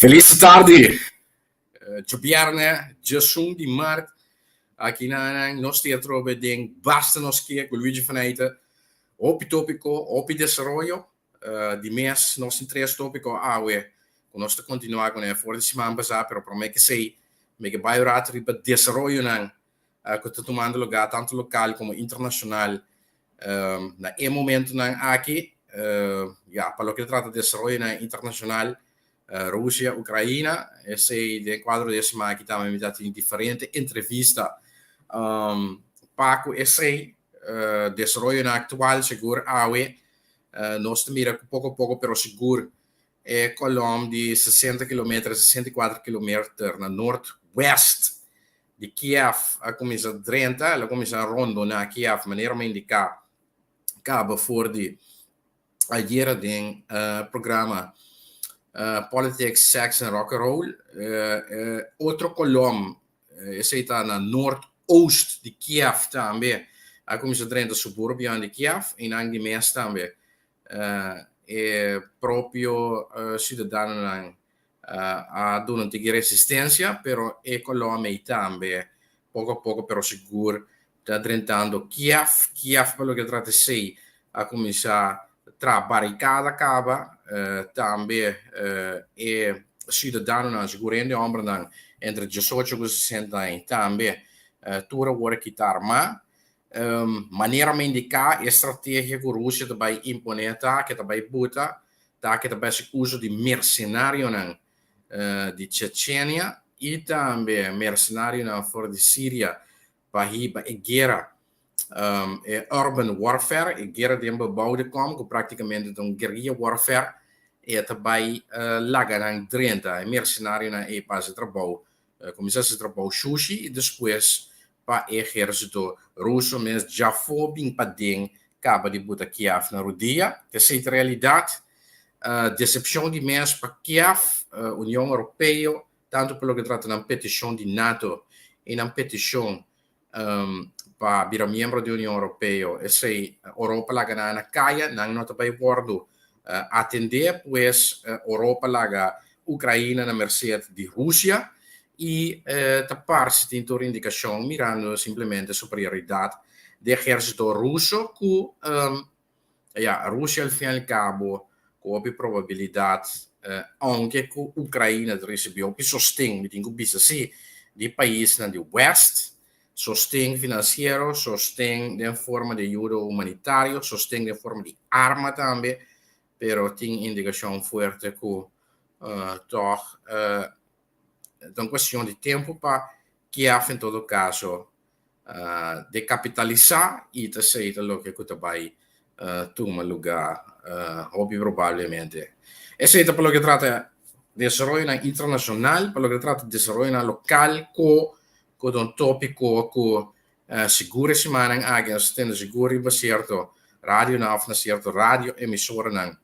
Felis tardi. Djobièrnè, 11 di mart, aki na nos teatro den Basta Nos Ke ku Luigi Faneyte. Hopi tópiko, hopi desaroyo. Di mes nos tin tres tópiko awe ku nos ta kontinuá kuné for di siman pasá, pero promé ku esei mi ke bai un rato riba desaroyonan ku ta tumando lugá tantu lokal komo internashonal na e momentunan aki. Ya, pa loke ta trata desaroyonan internashonal, Rusia, Ukraina, esei den kuadro di e siman aki tambe mi ta tin diferente entrevista pa ku esei desaroyonan aktual. Sigur awe nos ta mira ku poko poko pero sigur e kolom di 60 kilometer, 64 kilometer na noordwest di Kiev a kuminsá drenta, el a kuminsá rondoná Kiev manera mi a indiká kaba for di ayera den programa Politics, Sex and Rock and Roll. Otro kolom, esei ta na noordoost di Kiev tambe a kuminsá drenta suburbionan di Kiev i nan di mes tambe e propio siudadanonan a duna un tiki resistencia, pero e kolom ei tambe poco a poco pero sigur ta drentando Kiev. Kiev pa loke trata esei a cuminsa traha barricada caba, tambe e ciudadanonan, sigur hende hombernan entre 18 cu 60 aña tambe tur awor a kita arma. Manera mi indica e strategia cu Rusia ta bay impone ta ke ta bay buta ta ke ta bay haci uso di mercenarionan di Chechenia y tambe mercenarionan for di Siria pa hiba e guera, e urban warfare, e guera den bebouwde kom cu practicamente ta un guerrilla warfare. E ta bay laga nan drenta e mercenarionan ey pa haci trabou, cuminsa haci trabou shushi y despues pa e ehérsito ruso mes djafó bin paden kaba di buta Kiev na rudia. Esei ta realidat. Desepshon di mes pa Kiev, Union Europeo, tantu pa loke trata nan petishon di nato i nan petishon pa bira miembro di Union Europeo. Esei Europa laga nan na kaya, nan no ta bai wòrdu atendé, pues Europa laga Ukraina na merced di Rusia i ta parse tin tur indikashon mirando simplemente superioridat di ehérsito ruso ku ya Rusia al fin al kabo ku hopi probabilidat, ounke ku Ukraina ta risibí hopi sosten, mi tin ku bisa si, di paisnan di west, sosten finansiero, sosten den forma di ayuda humanitario, sosten den forma di arma tambe, pero tin indikashon fuerte ku tòg ta un cuestion di tempo pa Kiev en todo caso decapitalisa y ta esey ta loke cu ta bay tuma lugar hopi probablemente. Esey ta pa loke trata desaroyonan internacional, pa loke trata desaroyonan local cu ta un topico cu sigur e simannan aki nos ta tende sigur riba cierto radionan of na cierto radio emisoranan.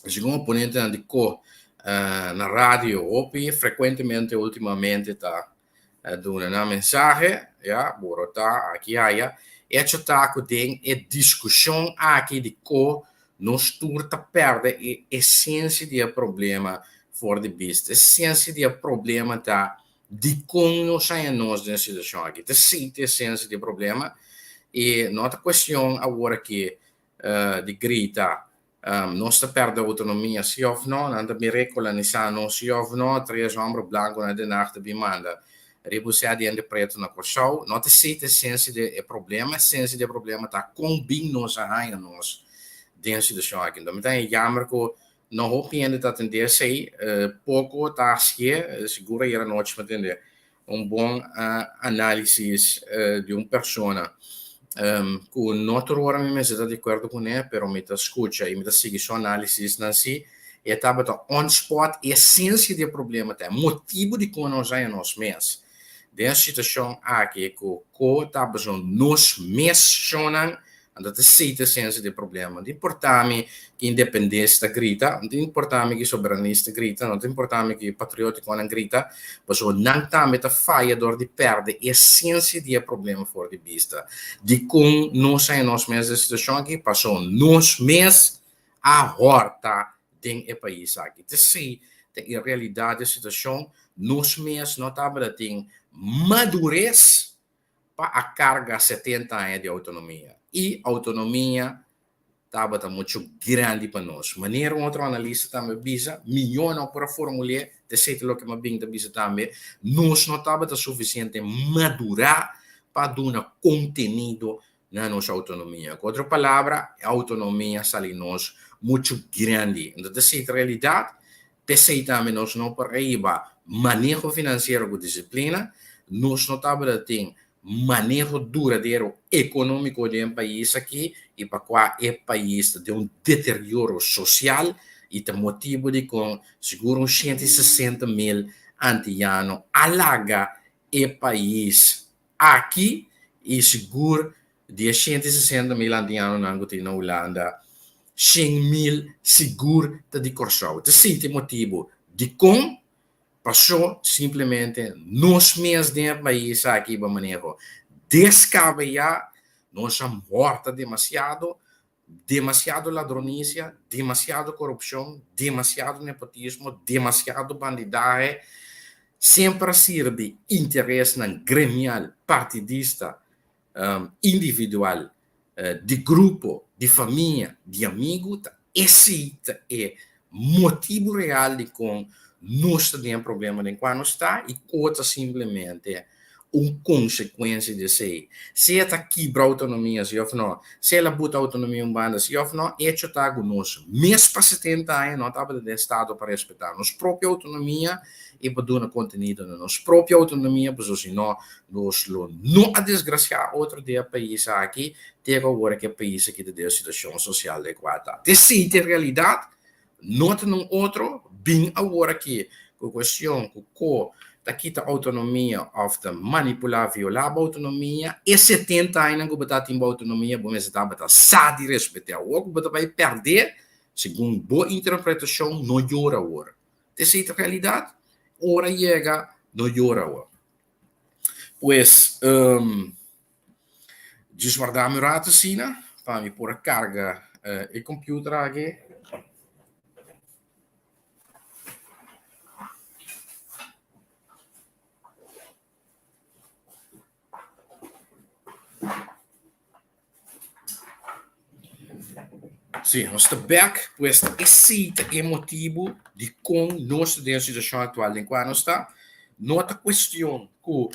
Segun oponentenan di ko na radio hopi frekuentemente ultimamente ta duna nan mensahe, ya, borotá aki aya. Echo ta ku den e diskushon aki di ko nos tur ta pèrdè e esensia di e problema for di bista. Esensia di e problema ta dikon nos haña nos den e situashon aki. Ta esei ta esensia di e problema i no ta kuestion awor aki di grita nos ta perde autonomia si of no, nan ta bin rekolonisá nos si of no, tres hòmber blanku na Den Haag ta bin manda riba un sèt di hende pretu na Kòrsou. No ta esei ta esensia di e problema, esensia di e problema ta kon bin nos a haña nos den e situashon aki. Enton mi ta haña jammer ku no hopi hende ta atendé esei, poko ta hasié, sigur ayer anochi mi a tende un bon análisis di un persona ku no tur ora mi mester ta di akuerdo kuné, pero mi ta skucha i mi ta sigui su análisisnan si e tabata on spot. E esensia di e problema ta e motibu dikon nos haña nos mes den e situashon aki ku ko tabata nos mes shonnan. Anto ta esei ta esensia di e problema. No ta importá mi ki independista grita, no ta importá mi ki soberanista grita, no ta importá mi ki patriótikonan grita, pasobra nan tambe ta faya dor di pèrdè e esensia di e problema for di bista. Dikon nos haña nos mes den e situashon aki? Pasobra nos mes a hòrta den e pais aki. Ta esei. ta e realidat di e situashon, nos mes no tabata tin madures pa a karga 70 aña di outonomia. I outonomia tabata muchu grandi pa nos. Manera un otro analista tambe a bisa, mihó no por a formul'é, ta esei ta loke mi a bin ta bisa tambe, nos no tabata sufisiente madurá pa duna kontenido na nos outonomia. Ku otro palabra, e outonomia sali nos muchu grandi. Enton ta esei ta realidat, p'esei tambe nos no por a hiba maneho finansiero ku disiplina, nos no tabata tin maneho duradero ekonómiko den e pais aki i pa kua e pais ta den un deterioro sosial i ta motibu dikon sigur un 160 mil antiyano a laga e pais aki i sigur di e 160 mil antiyanonan ku tin na Hulanda, 100 mil sigur ta di Kòrsou. Ta sinti motibu dikon. Pasó simplemente nos mes den e pais aki ba maneho deskabeyá, nos a mòrta demasiado, demasiado ladronisia, demasiado korupshon, demasiado nepotismo, demasiado bandidahe, semper a sirbi interesnan gremial, partidista, individual, di grupo, di famia, di amigu, ta esei ta e motibu real dikon nos ta den e problema den kua nos ta i ku ta simplemente un konsekuensia di esei. Sea ta kibra outonomia si òf no, sea el a buta outonomia un banda si òf no, echo ta ku nos mes pa 70 aña no tabata den estado pa respetá nos propio outonomia i pa duna kontenido na nos propio outonomia, pasobra si no nos lo no a desgrasiá otro di e pais aki te ku awor ku e pais aki ta den e situashon sosial den kua ta. Te sinti realidat no ta nun otro bin awor aki ku kuestion ku ko ta kita outonomia òf ta manipulá, violá bo outonomia. E 70 añanan ku bo ta tin bo outonomia bo mester tabata sa di respet'é. Awor ku bo ta bai pèrdè, segun bo interpretashon, no yora awor. Te sinti realidat, ora yega no yora awor. Pues, djis warda mi un rato asina pa mi por a carga e computer aki. Sí, nos ta bek, pues esei ta e motibu dikon nos ta den e situashon aktual den kua nos ta. No ta kuestion ku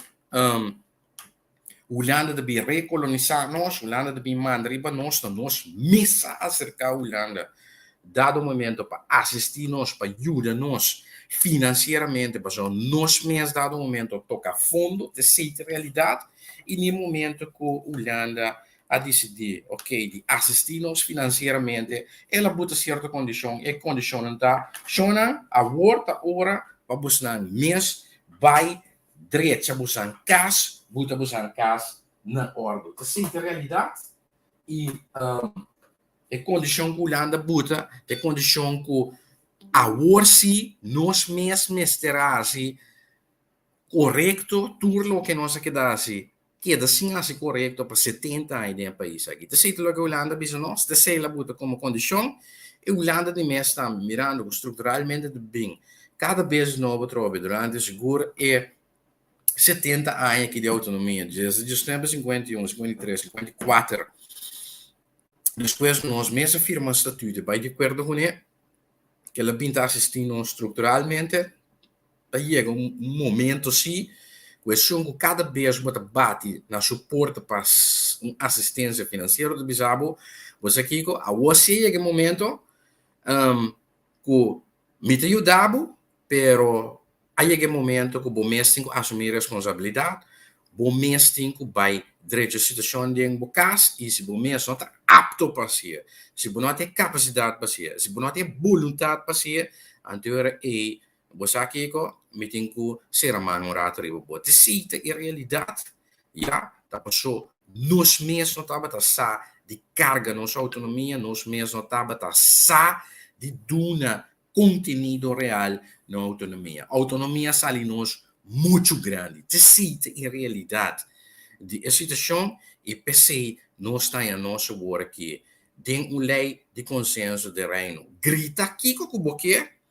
Hulanda ta bin rekolonisá nos, Hulanda ta bin manda riba nos, ta nos mes a aserká Hulanda dado momento pa asistí nos, pa yuda nos finansieramente, pasobra nos mes dado momento a toka fondo, ta esei ta e realidat, i na e momento ku Hulanda a disidí, ok, di asistí nos finansieramente, el a buta sierto kondishon, e kondishonnan ta, shonnan, awor ta ora pa bosnan mes bai drecha bosan kas, buta bosan kas na òrdu. Ta esei ta realidat i e kondishon ku Hulanda buta ta e kondishon ku awor sí nos mes mester hasi korekto tur loke nos a keda hasi, keda sin hasi korekto pa 70 aña den e pais aki. Ta esei ta loke Hulanda a bisa nos, ta esei el a buta komo kondishon i Hulanda di mes tambe mirando ku strukturalmente ta bin kada bes nobo atrobe durante sigur e 70 aña aki di outonomia, desde 1951, 53, 54, despues ku nos mes a firma statuto i bai di akuerdo kuné, kel a bin ta asistí nos strukturalmente. Ta yega un momento si ku esun ku kada bes bo ta bati na su porta pa un asistensia finansiero ta bisa bo, bo sa kiko, awor si a yega e momento ku mi ta yuda bo, pero a yega e momento ku bo mes tin ku asumí responsabilidat, bo mes tin ku bai drecha situashon den bo kas i si bo mes no ta apto pa hasié, si bo no tin e kapasidat pa hasié, si bo no tin e boluntat pa hasié, anto e ora ei Bo sa kiko? Mi tin ku sera man un rato riba bo. T'esei ta e realidat. Ya, ta pasó nos mes no tabata sa di karga nos outonomia, nos mes no tabata sa di duna kontenido real na outonomia. Outonomia sali nos muchu grandi. T'esei ta e realidat di e situashon i p'esei nos ta haña nos awor aki den un lei di konsenso den Reino. Grita kiko ku bo ke.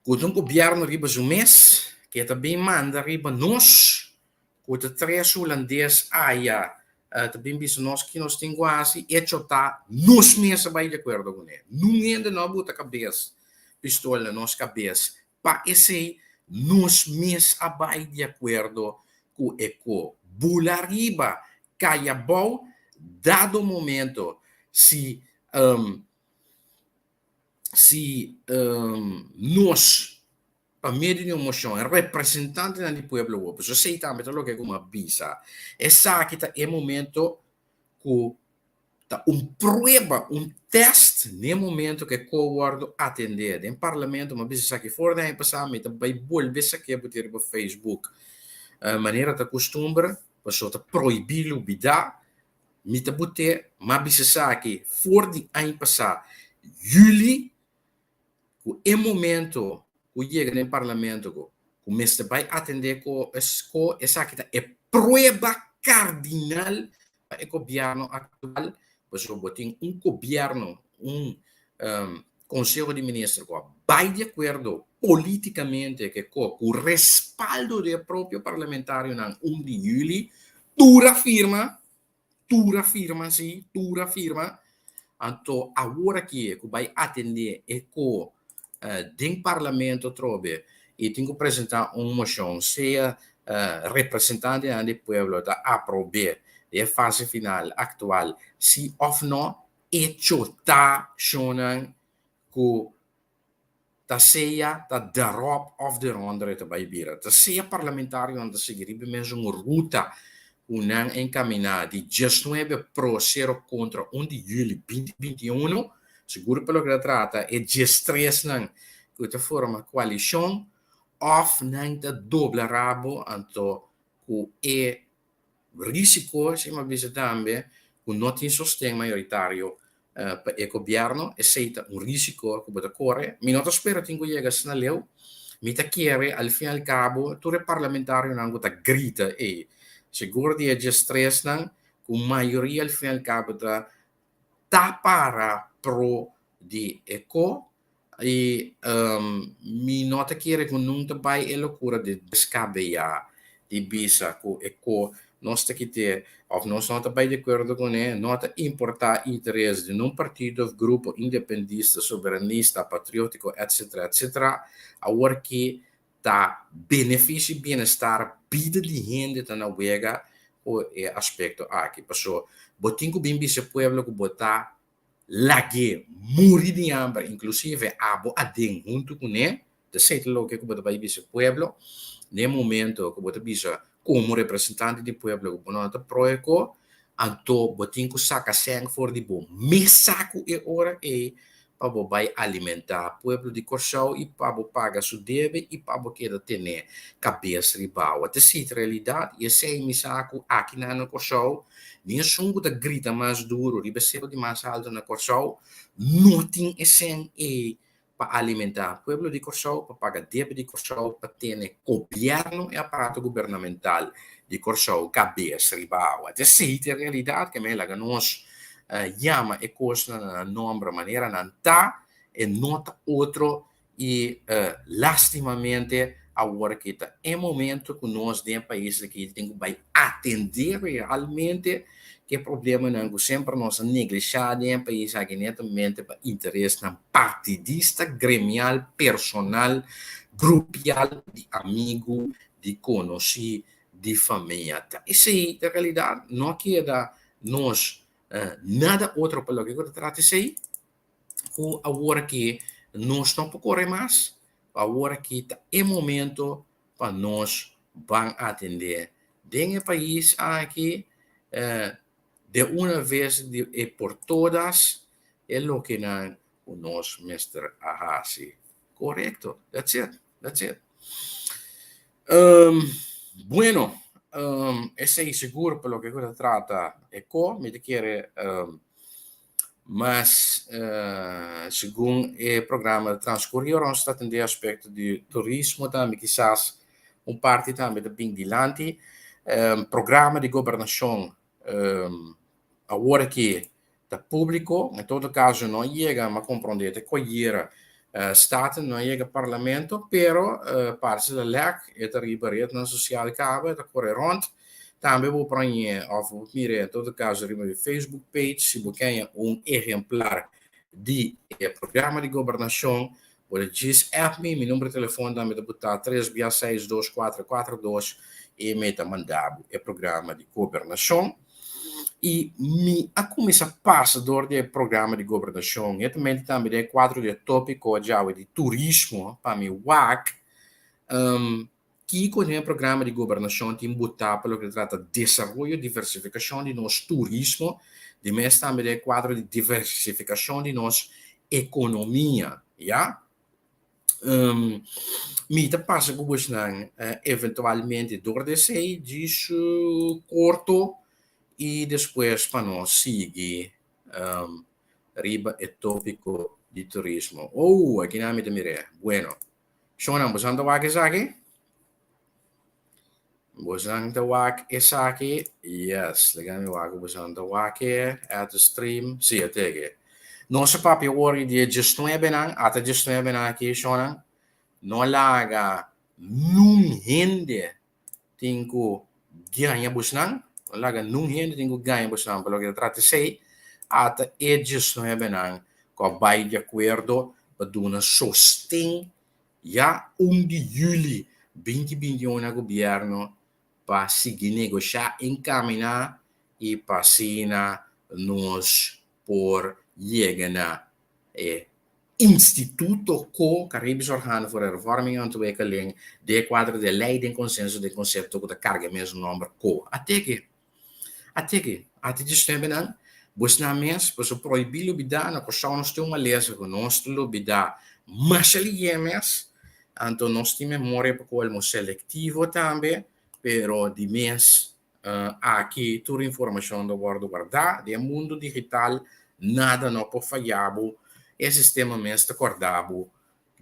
Ku ta un gobièrnu riba su mes, ke ta bin manda riba nos, ku ta tres hulandes aya ta bin bisa nos ki nos tin ku hasi, echo ta nos mes a bai di akuerdo kuné. Nun hende no a buta kabes, pistol na nos kabes. Pa esei nos mes a bai di akuerdo ku e ko. Bula riba, kai abou, dado momento si si nos pa medio di un mocion e representantenan di pueblo wou, pasobra esey tambe ta loke ku mi a bisa, esaki ta e momento ku ta un prueba, un test n'e momento ku e ko wordo atende den parlamento. Mi a bisa esaki for di aña pasa, mi ta bai bolbe esaki a buti riba Facebook manera ta costumber, pasobra ta prohibi lubida. Mi ta but'é, m'a bisa esaki for di aña pasá, yüli, ku e momento ku yega den parlamento ku ku mester bai atendé ku ku esaki ta e prueba kardinal pa e gobièrnu aktual, pasobra bo tin un gobièrnu, un konseho di minister ku a bai di akuerdo polítikamente ke ku ku respaldo di e propio parlamentarionan un di yüli, tur a firma, tur a firma si, tur a firma, anto awor aki ku bai atendé e ku den parlamento atrobe i tin ku presentá un moshon, sea representantenan di pueblo ta aprob'é den e fase final aktual si òf no. Echo ta shonnan ku ta sea ta derop òf deronder e ta bai bira. Ta sea parlamentarionan ta sigui riba e mesun ruta ku nan enkaminá di diesnuebe pro sero kontra un di yüli binti binti i unu, sigur pa loke ta trata e diestresnan ku ta forma koalishon òf nan ta dobla rabo anto ku e Risiko, si mi a bisa tambe, ku no tin sosten mayoritario pa e gobièrnu, esei ta un risiko ku bo ta kore. Mi no ta spera tin ku yega asina leu. Mi ta kere al fin al kabo tur e parlamentarionan ku ta grita ei, sigur di e djestresnan, ku mayoria al fin al kabo ta ta para pro di e ko i mi no ta kere ku nunta bai e lokura di deskabeyá di bisa ku e ko nos ta kit'é òf nos no ta bai di akuerdo kuné, no ta importá interes di nun partido òf grupo independista, soberanista, patriótiko etcetera etcetera. Awor ki ta benefisio i bienestar bida di hende ta na wega ku e aspekto aki. Paso bo tin ku bin bisa e pueblo ku bo ta lag'é muri di hamber, inklusive abo aden huntu kuné, ta esei ta loke ku bo ta bai bisa e pueblo den e momento ku bo ta bisa komo representante di pueblo ku bo no ta pro e ko, anto bo tin ku saka sèn for di bo mes saku e ora ei pa bo bai alimentá pueblo di Kòrsou i pa bo paga su debe i pa bo keda tene kabes riba awa. Ta esei ta realidat i esei mi sa ku aki nan na Kòrsou ni esun ku ta grita mas duru riba e sero di mas alto na Kòrsou no tin e sèn ei pa alimentá pueblo di Kòrsou, pa paga debe di Kòrsou, pa tene gobièrnu e aparato gubernamental di Kòrsou kabes riba awa. Ta esei ta e realidat ke men laga nos yama e kosnan na nan nòmber manera nan ta, e no ta otro i lastimamente awor aki ta e momento ku nos den e pais aki tin ku bai atendé realmente ku e problemanan ku semper nos a neglishá den e pais aki netamente pa interesnan partidista, gremial, personal, grupial, di amigu, di konosí, di famia. Ta esei ta realidat, no a keda nos nada otro pa loke ku ta trata esei ku awor aki nos no por kore mas, awor aki ta e momento pa nos ban atendé den e pais aki de una ves e por todas e lokenan ku nos mester a hasi. Korekto, that's it, that's it. Bueno, esei sigur pa loke ku ta trata e ko, mi ta kere mas segun e programa ta transcurri ora nos ta atende aspecto di turismo tambe kisas un parti tambe ta bin dilanti. Programa di gobernacion awor aki ta publico, en todo caso no yega, mi a comprende te cu ayera. Staten no a yega Parlamento, pero parse ta lek, e ta riba rednan sosial kaba, e ta kore rònt. Tambe bo por hañ'é òf bo por mir'é en todo kaso riba mi Facebook page si bo ke haña un ehemplar di e programa di gobernashon, bo ta djis app mi, mi number di telefòn tambe ta botá tres bia seis dos kuater kuater dos i mi ta manda bo e programa di gobernashon. I mi a kuminsá pasa dor di e programa di gobernashon, netamente tambe den e kuadro di e tópiko djawe di turismo pa mi wak kiko den e programa di gobernashon tin botá pa loke ta trata desaroyo, diversifikashon di nos turismo, di mes tambe den e kuadro di diversifikashon di nos ekonomia, ya. Mi ta pasa ku bosnan eventualmente dor di esei djis korto i despues pa nos sigui riba e topiko di turismo. Oh, akinan mi ta mir'é. Bueno, shownan bosan ta wak esaki? Bosan ta wak esaki? Yes, laga mi wak ku bosan ta wak e at the stream. Sí, a teke. Nos a papia awor di e diesnuebenan, ata diesnuebenan aki, shownan. No laga nun hende tin ku gaña bosnan, no laga nun hende tin ku gaña bosnan pa loke ta trata esei, ata e diesnuebenan ku a bai di akuerdo pa duna sosten Ya un di juli binti binti un na gobierno pa sigui negoshá encaminá y pa asina nos por yega na e Instituto ko Caribisch Orgaan voor Hervorming en Ontwikkeling den e cuadro di e ley den consenso den concepto cu ta carga e mesun nomber ko. A teke. Atiki, ati djisnuebenan, bosnan mes, boso prohibí lubidá, na Kòrsou nos tin un malesa ku nos ta lubidá masha lihé mes, anto nos tin memoria pa kolmo selektivo tambe, pero di mes aki tur informashon ta wòrdu wardá, den e mundu digital nada no por faya bo, e sistema mes ta kòrda bo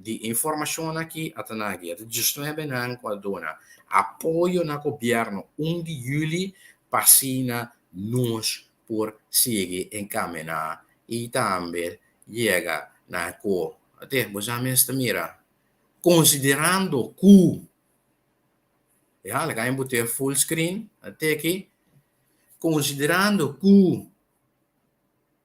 Di informacion aki a ta nagi, a ta diesnuebenan cu a duna apoyo na gobierno un di juli pa asina nos por sigui encamina y tambe yega na cu te bo sa mes ta mira considerando cu ya laga mi bute full screen a teki considerando cu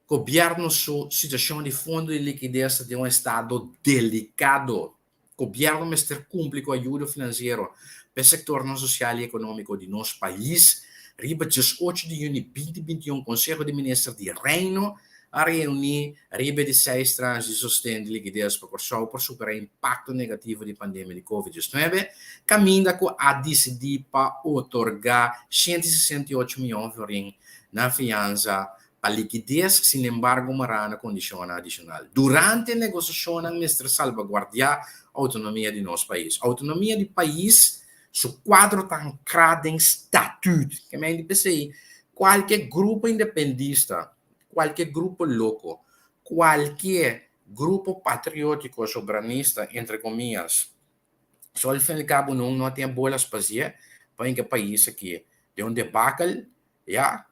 Gobierno su situacion di fondo di likides ta den un estado delicado. Gobierno mester cumpli cu ayudo financiero pa e sectornan social y economico di nos pais. Riba diesocho di juni binti binti un Conseho di Minister di Reino a reuni riba e di seis tranche di sosten di likides pa Corsou por supera e impacto negativo di pandemia di Covid diesnuebe, caminda cu a dicidi pa otorga 168 miyon florin na fiansa pa likides, sinembargo mará na kondishonnan adishonal. Durante negosiashonnan mester salbaguardiá outonomia di nos pais. Outonomia di pais su kuadro ta ankrá den statüt. Ke men di p'esei kualke grupo independista, kualke grupo loko, kualke grupo patriótiko sobranista, entre komias, so al fin al kabo nan no tin e bolas pa hacié pa hinka pais aki den un debakel, ya.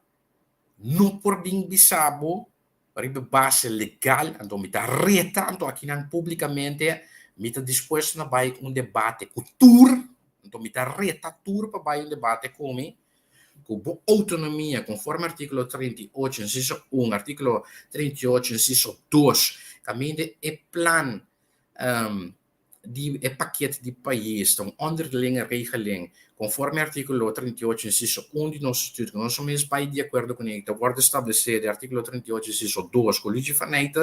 No por bin bisa bo riba base legal, anto mi ta reta anto akinan publicamente mi ta dispuesto na bai un debate cu tur, anto mi ta reta tur pa bai un debate cu mi, cu bo autonomia conforme articulo 38 inciso 1, articulo 38 inciso 2, caminda e plan di e pakete di pais ta un onderlinge regeling konforme artíkulo 38 insiso 1 di nos Statuut ku nos mes bai di akuerdo kuné i ta wòrdu establesé den artíkulo 38 insiso 2 ku Luigi van Eyck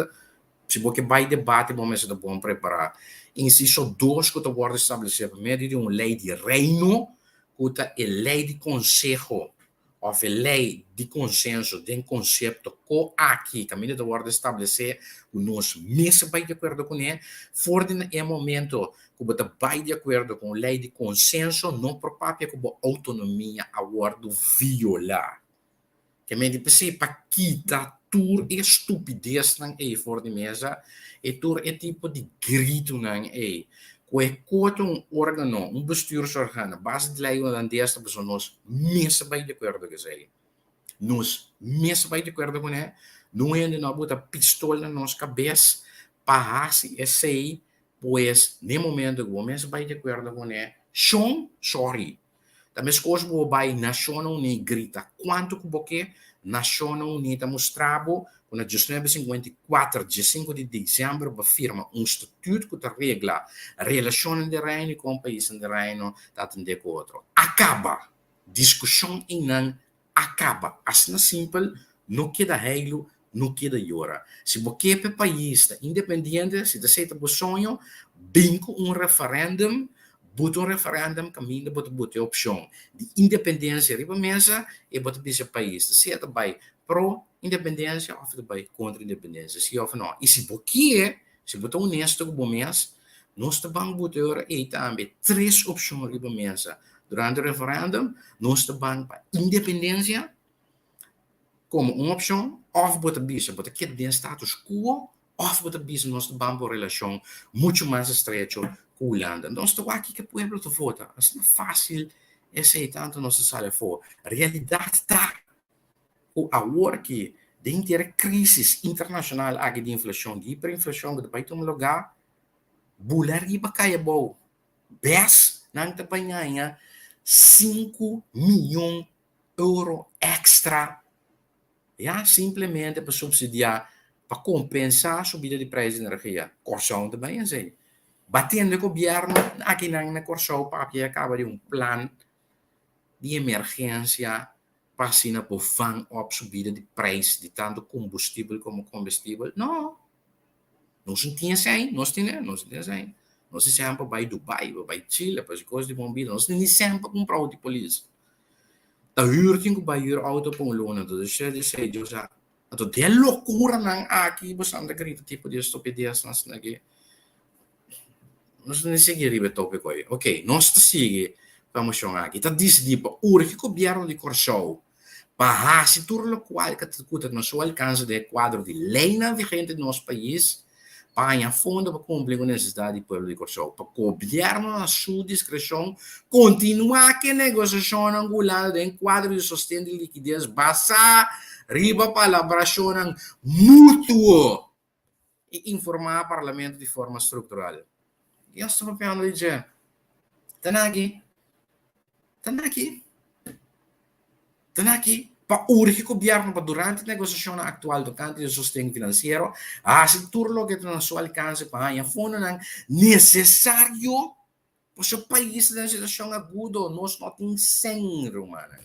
si bo ke bai debate bo mester ta bon prepará insiso 2 ku ta wòrdu establesé pa medio di un lei di Reino ku ta e lei di konseho òf e lei di konsenso den konsepto ko aki kaminda ta wòrdu establesé ku nos mester bai di akuerdo kuné. For di na e momento ku bo ta bai di akuerdo ku un lei di konsenso no por papia ku bo outonomia a wòrdu violá. Ke men di p'esei pa kita tur e stupidesnan ei for di mesa i tur e tipo di gritunan ei ku e kota un organo, un bestuursorgaan, a base di lei holandes ta pasobra nos mester bai di akuerdo ku esei. Nos mester bai di akuerdo kuné. Nun hende no a bota pistol na nos kabes. Pa hasi esei, pues n'e momento ku bo mes bai di akuerdo kuné, shon, sorry. Ta meskos ku bo bai Nashonnan Uní grita kuantu ku bo ke, Nashonnan Uní ta mustra bo ku na diesnuebe sinkuenta i kuater, diesinku di desèmber bo a firma un statut ku ta regla relashonnan di Reino i kon paisnan di Reino ta atendé ku otro. A kaba! Diskushon einan a kaba. Asina simpel, no keda heilu, no keda yora. Si bo ke pa e pais ta independiente, si ta esei ta bo soño, bin ku un referendum, buta un referendum kaminda bo ta buta e opshon di independensia riba mesa i bo ta bisa e pais ta sea ta bai pro independensia òf ta bai kontra independensia, si òf no. I si bo ke, si bo ta honesto ku bo mes, nos ta ban buta e ora ei tambe tres opshon riba mesa durante e referendum, nos ta ban pa independensia komo un opshon òf bo ta bisa bo ta keda den status quo òf bo ta bisa nos ta ban pa un relashon muchu mas estrecho ku Hulanda. Nos ta wak kiko e pueblo ta vota. Asina fásil esei tantu nos ta sali afó. Realidat ta ku awor ki den tera krísis internashonal aki di inflashon, di hiperinflashon ku ta bai tuma lugá, bula riba kai abou. Bes nan ta bai haña sinku miyon euro èkstra ya simplemente pa supsidiá, pa kompensá subida di preis di energia. Kòrsou ta bai esei. Batiendo e gobièrnu akinan na Kòrsou papia ya kaba di un plan di emergensia pa asina por van op subida di preis di tantu kombustibel komo kombestibel? No. Nos no tin esei, nos tin e, nos no tin esei. Nos tin sèn pa bai Dubai, pa bai Chile, pa hasi kos di bon bida. Nos tin ni sèn pa kumpra outo di polis. Ta hür tin ku bai hür outo pa un luna. Entonces esei di esei Dios sa. Anto den lokuranan aki bo sa ta grita tipo di estupidesnan asina aki. Nos no sigui riba e tópiko ei. Oké, nos ta sigui pa e moshon aki. Ta disidí pa urgi gobièrnu di Kòrsou pa hasi tur lokual ku ta na su alkanse den e kuadro di leinan vigente di nos pais pa haña fondo pa kumpli ku nesesidat di pueblo di Kòrsou. Pa gobièrnu na su diskreshon kontinuá ku e negosiashonnan ku Hulanda den kuadro di sosten di likides basá riba palabrashonnan mutuo. i informá Parlamento di forma struktural. Dios ta papiando di dje. Ta na aki. Ta na aki. Ta na aki pa urgi gobièrnu pa durante negosiashonnan aktual tokante di sosten finansiero hasi tur loke ta na su alkanse pa haña fondonan nesesario. Pasobra pais ta den situashon agudo, nos no tin sèn, rumannan.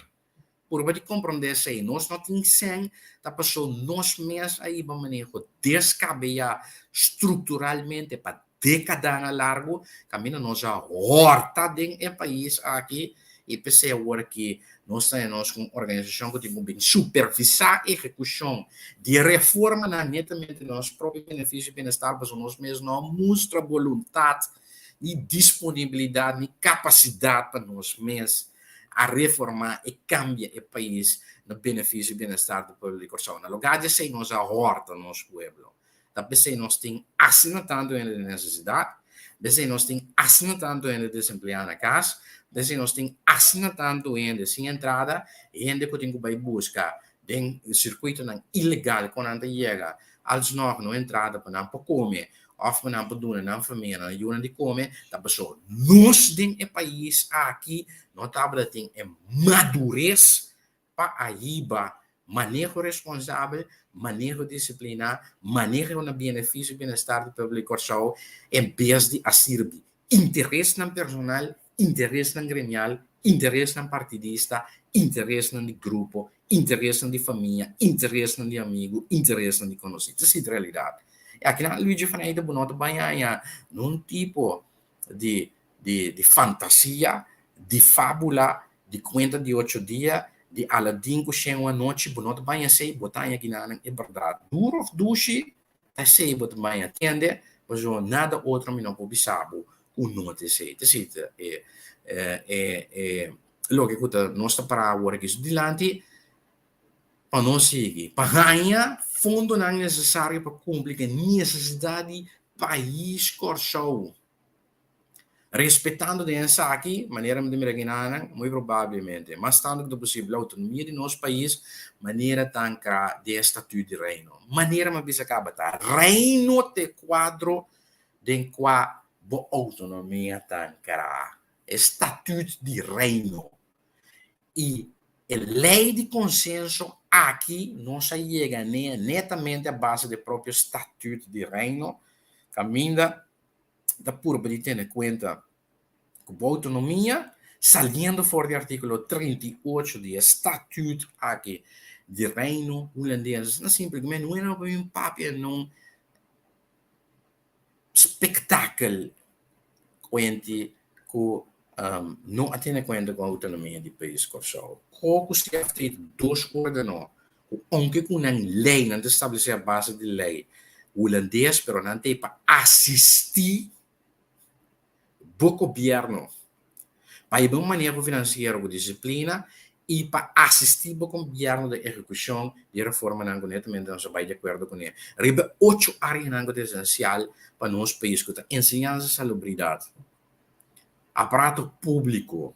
Purba di komprondé esei, nos no tin sèn, ta pasobra nos mes a hiba maneho deskabeyá strukturalmente pa dékadanan largu, kaminda nos a hòrta den e pais aki i p'esei awor aki nos ta nos ku un organisashon ku tin ku bin supervisá ehekushon di reformanan netamente na nos propio benefisio i bienestar, pasobra nos mes no a mustra boluntat ni disponibilidat ni kapasidat pa nos mes a reformá i kambia e pais na benefisio i bienestar di pueblo di Kòrsou. Na lugá di esei nos a hòrta nos pueblo. Ta p'esei nos tin asina tantu hende den nesesidat, p'esei nos tin asina tantu hende desempleá na kas, p'esei nos tin asina tantu hende sin entrada, hende ku tin ku bai buska den sirkuitonan ilegal kon nan ta yega alsnog no entrada pa nan por kome òf pa nan por duna nan famia, nan yunan di kome, ta pasobra nos den e pais aki no tabata tin e madures pa a hiba maneho responsabel, maneho disipliná, maneho na benefisio i bienestar di pueblo di Kòrsou en bes di a sirbi interesnan personal, interesnan gremial, interesnan partidista, interesnan di grupo, interesnan di famia, interesnan di amigu, interesnan di konosí. Ta esei ta realidat. I akinan Luigi van Eijden bo no ta bai haña nun tipo di di di fantasia, di fábula, di kuenta di ocho dia, di Aladin ku shen un anochi, bo no ta bai haña esei, bo ta haña kinanan e bèrdat. Duru òf dushi, Esei bo ta bai atende, pasobra nada otro mi no por bisa bo ku no ta esei. Ta esei ta e e e loke ku ta nos ta para awor aki su dilanti pa nos sigui, pa haña fondonan nesesario pa kumpli ku e nesesidat di pais Kòrsou. Respetando den esaki, manera mi ta mira kinanan, muy probablemente, mas tantu ku ta posibel, outonomia di nos pais manera ta ankrá den e Statuut di Reino. Manera mi a bisa kaba ta Reino ta e kuadro den kua bo outonomia ta ankrá. E Statuut di Reino. I e lei di konsenso aki nos a yega n'e netamente a base di e propio Statuut di Reino, kaminda ta purba di tene kuenta ku bo outonomia, saliendo for di artíkulo 38 di e Statuut aki di Reino Hulandes. Asina simpel ku mi no era pa bin papia nun spektakel kuenti ku no a tene kuenta ku outonomia di pais Kòrsou. Ko ku CFT dos órgano ku ounke ku nan lei nan ta establesé a base di lei hulandes pero nan ta ei pa asistí bo gobièrnu pa hiba un maneho finansiero ku disiplina i pa asistí bo gobièrnu den ehekushon di e reformanan ku netamente nos a bai di akuerdo kuné riba e ocho áreanan ku ta esensial pa nos pais ku ta enseñansa, salubridat, aparato públiko,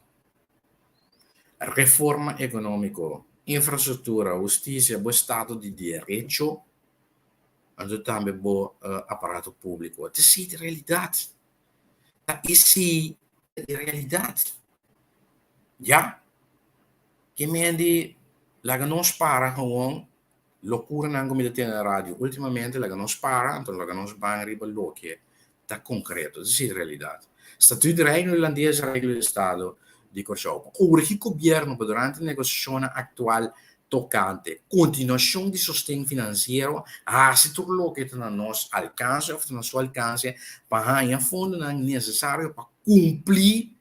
reforma ekonómiko, infrastruktura, hustisia, bo estado di derecho, anto tambe bo aparato públiko. Ta esei ta e realidat. Ta esei ta e realidat. Ya. Ke men di laga nos para gewoon lokuranan ku mi ta tene na radio ultimamente, laga nos para, anto laga nos ban riba loke ta konkreto. Ta esei ta e realidat. Statuut di Reino Hulandes, Reglo di Estado di Kòrsou. Pa urgi gobièrnu pa durante negosiashonnan aktual tokante kontinuashon di sosten finansiero hasi tur loke ta na nos alkanse òf ta na su alkanse pa haña fondonan nesesario pa kumpli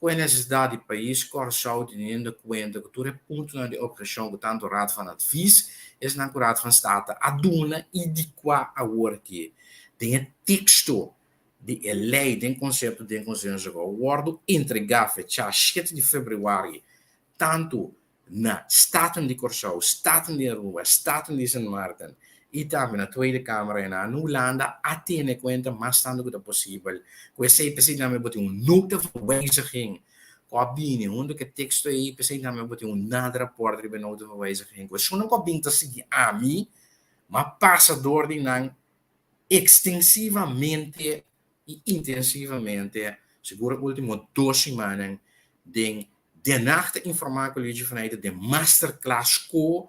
ku e nesesidat di pais Kòrsou teniendo kuenta ku tur e puntonan di opheshon ku tantu Raad van Advies esnan ku Raad van State a duna i di kua awor ki den e teksto di e lei den konsepto den konsenso ku a wòrdu entregá fechá shete di febrüari tantu na Staten di Kòrsou, Staten di Aruba, Staten di Sint Maarten i tambe na Tweede Kamer en na Hulanda a tene kuenta mas tantu ku ta posibel ku esei. P'esei tambe bo tin un nota van wijziging ku a bini huntu ku e teksto ei. P'esei tambe bo tin un nader rapport riba e nota van wijziging ku esunnan ku a bin ta sigui ami, m'a pasa dor di nan ekstensivamente i intensivamente sigur e ultimo dos simannan den Den Haag ta informá ku Luigi van Eijden den masterclass ko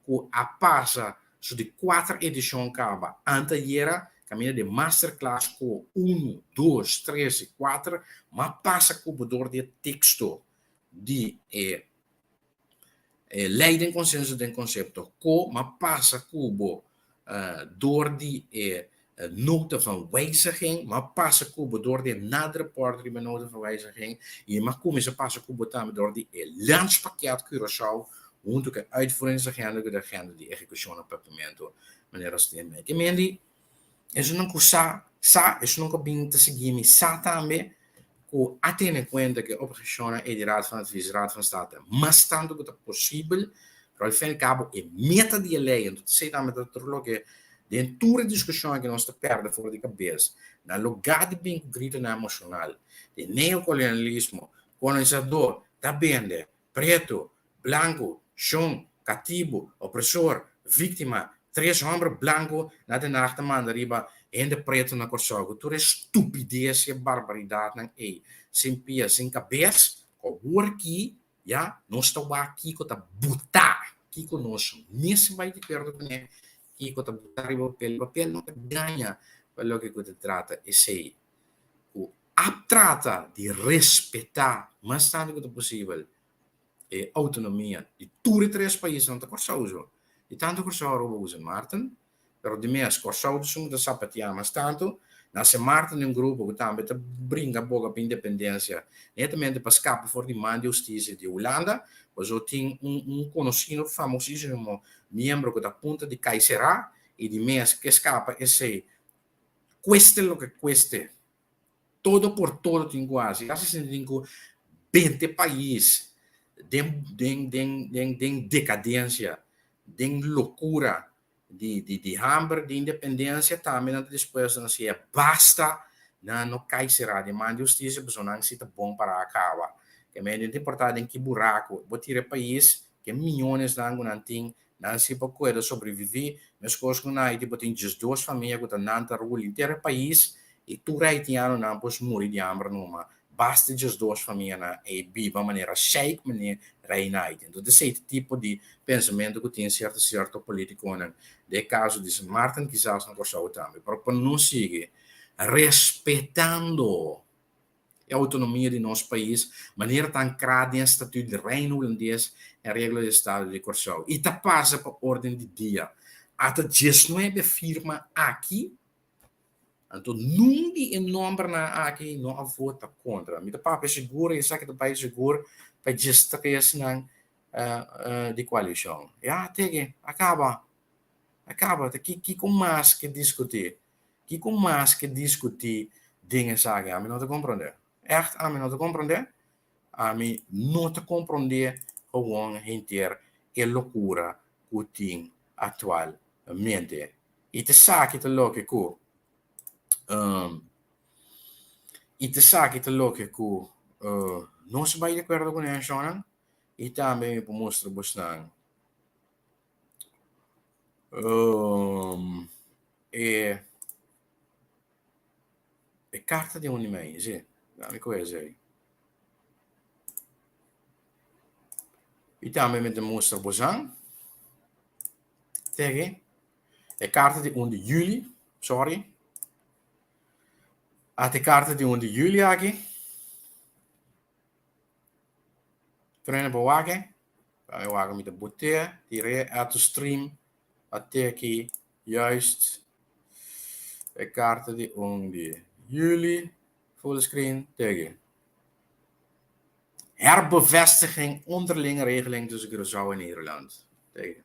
ku a pasa su di kuater edishon kaba anteayera kaminda den masterclass ko unu, dos, tres i kuater ma pasa ku bo dor di e teksto di e lei den konsenso den konsepto ko ma pasa ku bo dor di e nota van wijziging, ma pasa ku bo dor di e nadrapport riba e nota van wijziging i ma kuminsá pasa ku bo tambe dor di e Landspakket Curaçao huntu ku e uitvoeringsagenda ku e agenda di ehekushon na Papiamentu manera nos tin mei. Ke men di esunnan ku sa sa, esunnan ku a bin ta sigui mi sa tambe ku a tene kuenta ku e obheshonnan ei di Raad van Advies, Raad van State mas tantu ku ta posibel, pero al fin al kabo e meta di e lei, anto esei tambe ta tur loke den tur e diskushon aki nos ta pèrdè for di kabes, na lugá di bin ku gritonan emoshonal di neokolonialismo, kolonisadó ta bende pretu, blanku, shon, katibu, opresor, víktima, tres hòmber blanku na Den Haag ta manda riba hende pretu na Kòrsou ku tur e stupides i e barbaridatnan ei sin pia sin kabes, awor ki ya nos ta wak kiko ta butá, kiko nos mes bai di akuerdo kuné, kiko ta butá riba papel, papel no ta gaña pa loke ku ta trata esei. Ku a trata di respetá mas tantu ku ta posibel e outonomia di tur e tres paisnan ta Kòrsou so. Di tantu Kòrsou, Aruba ku Sint Maarten, pero di mes Kòrsou ta esun ku ta sapatiá mas tantu. Na Sint Maarten tin un grupo ku tambe ta bringa boka pa independensia netamente pa skapa for di man di hustisia di Hulanda. Pasobra tin un un konosido famosísimo miembro ku ta punta di kai será i di mes ke skapa esei Cueste lo que cueste, todo por todo tin cu haci. Casi sinti tin cu bente pais den den den den den decadencia, den locura di di di hamber, di independencia, tambe nan ta dispuesto na siña basta. Nan no kai será den man di hustisia pasobra nan si ta bon para a kaba. Ke medio no ta importá den ki buraku bo tira e pais, ke miyonesnan ku nan tin, nan si por kueda sobreviví. Meskos ku na Haiti bo tin 12 famia ku ta nan ta rul henter e pais i tur haitianonan por muri di hamber numa. Basta 12 famianan ei biba manera sheik mane rei na Haiti. Entonces esei ta tipo di pensamentu ku tin sierto sierto politikonan. Den e kaso di Sint Maarten kisas na Kòrsou tambe. Pero pa nos sigui respetando e autonomia di nos pais manera ta ankrá den e Statuut di Reino Hulandes en Regla di Estado di Kòrsou i ta pasa pa orden di dia. Ata 19 firma aki. Anto nun di e nombernan aki no a vota kontra. Mi ta papia sigur i esaki ta bai sigur pa 13 nan di koalishon. Ya, tege, a kaba. A kaba. Ta kiko mas ke diskutí? Kiko mas ke diskutí den esaki? Ami no ta komprondé. Ègt ami no ta komprondé. Ami no ta komprondé gewoon henter e lokura ku tin aktualmente. I ta esaki ta loke ku i ta esaki ta loke ku nos bai di akuerdo ku nan shonnan i tambe mi por mustra bosnan e karta di un di mei, si, dami ku esei. I tambe mi ta mustra bosan tegi e karta di 1 di juli, sorry. Ata e karta di 1 di juli aki. Trene pa wak. Dami wak mi ta bote, tir'é add to stream, ate aki juist e karta di 1 di juli, full screen, tegi. Herbevestiging onderlinge regeling tussen Curaçao en Nederland. Tegi.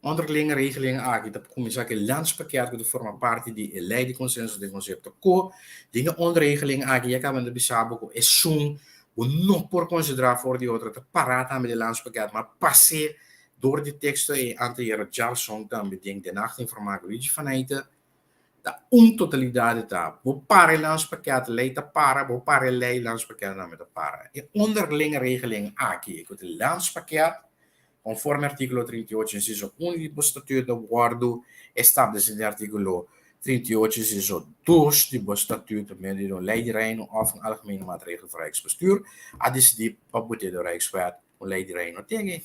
Onderlinge regeling aki ta kuminsá ku e landspakket ku ta forma parti di e lei di konsenso den konsepto ko. Den e onderregeling aki ya kaba ta bisa bo ku esun bo no por konsiderá for di otro ta pará tambe den landspakket ma pas'é dor di teksto ei anteayera djalson tambe den Den Haag ta informá ku Luigi van Eijten ta un totalidat ta bo para e landspakket lei ta para bo para e lei landspakket tambe ta para. E onderlinge regeling aki ku ta landspakket Conforme artíkulo 38 inciso 1 di bo statuut ta wòrdu establesí den artíkulo 38 inciso 2 di bo statuut pa medio di un Lei di Reino òf un Algemene Maatregel voor Rijksbestuur a disidí pa bot'é den Rijkswet un Lei di Reino tene.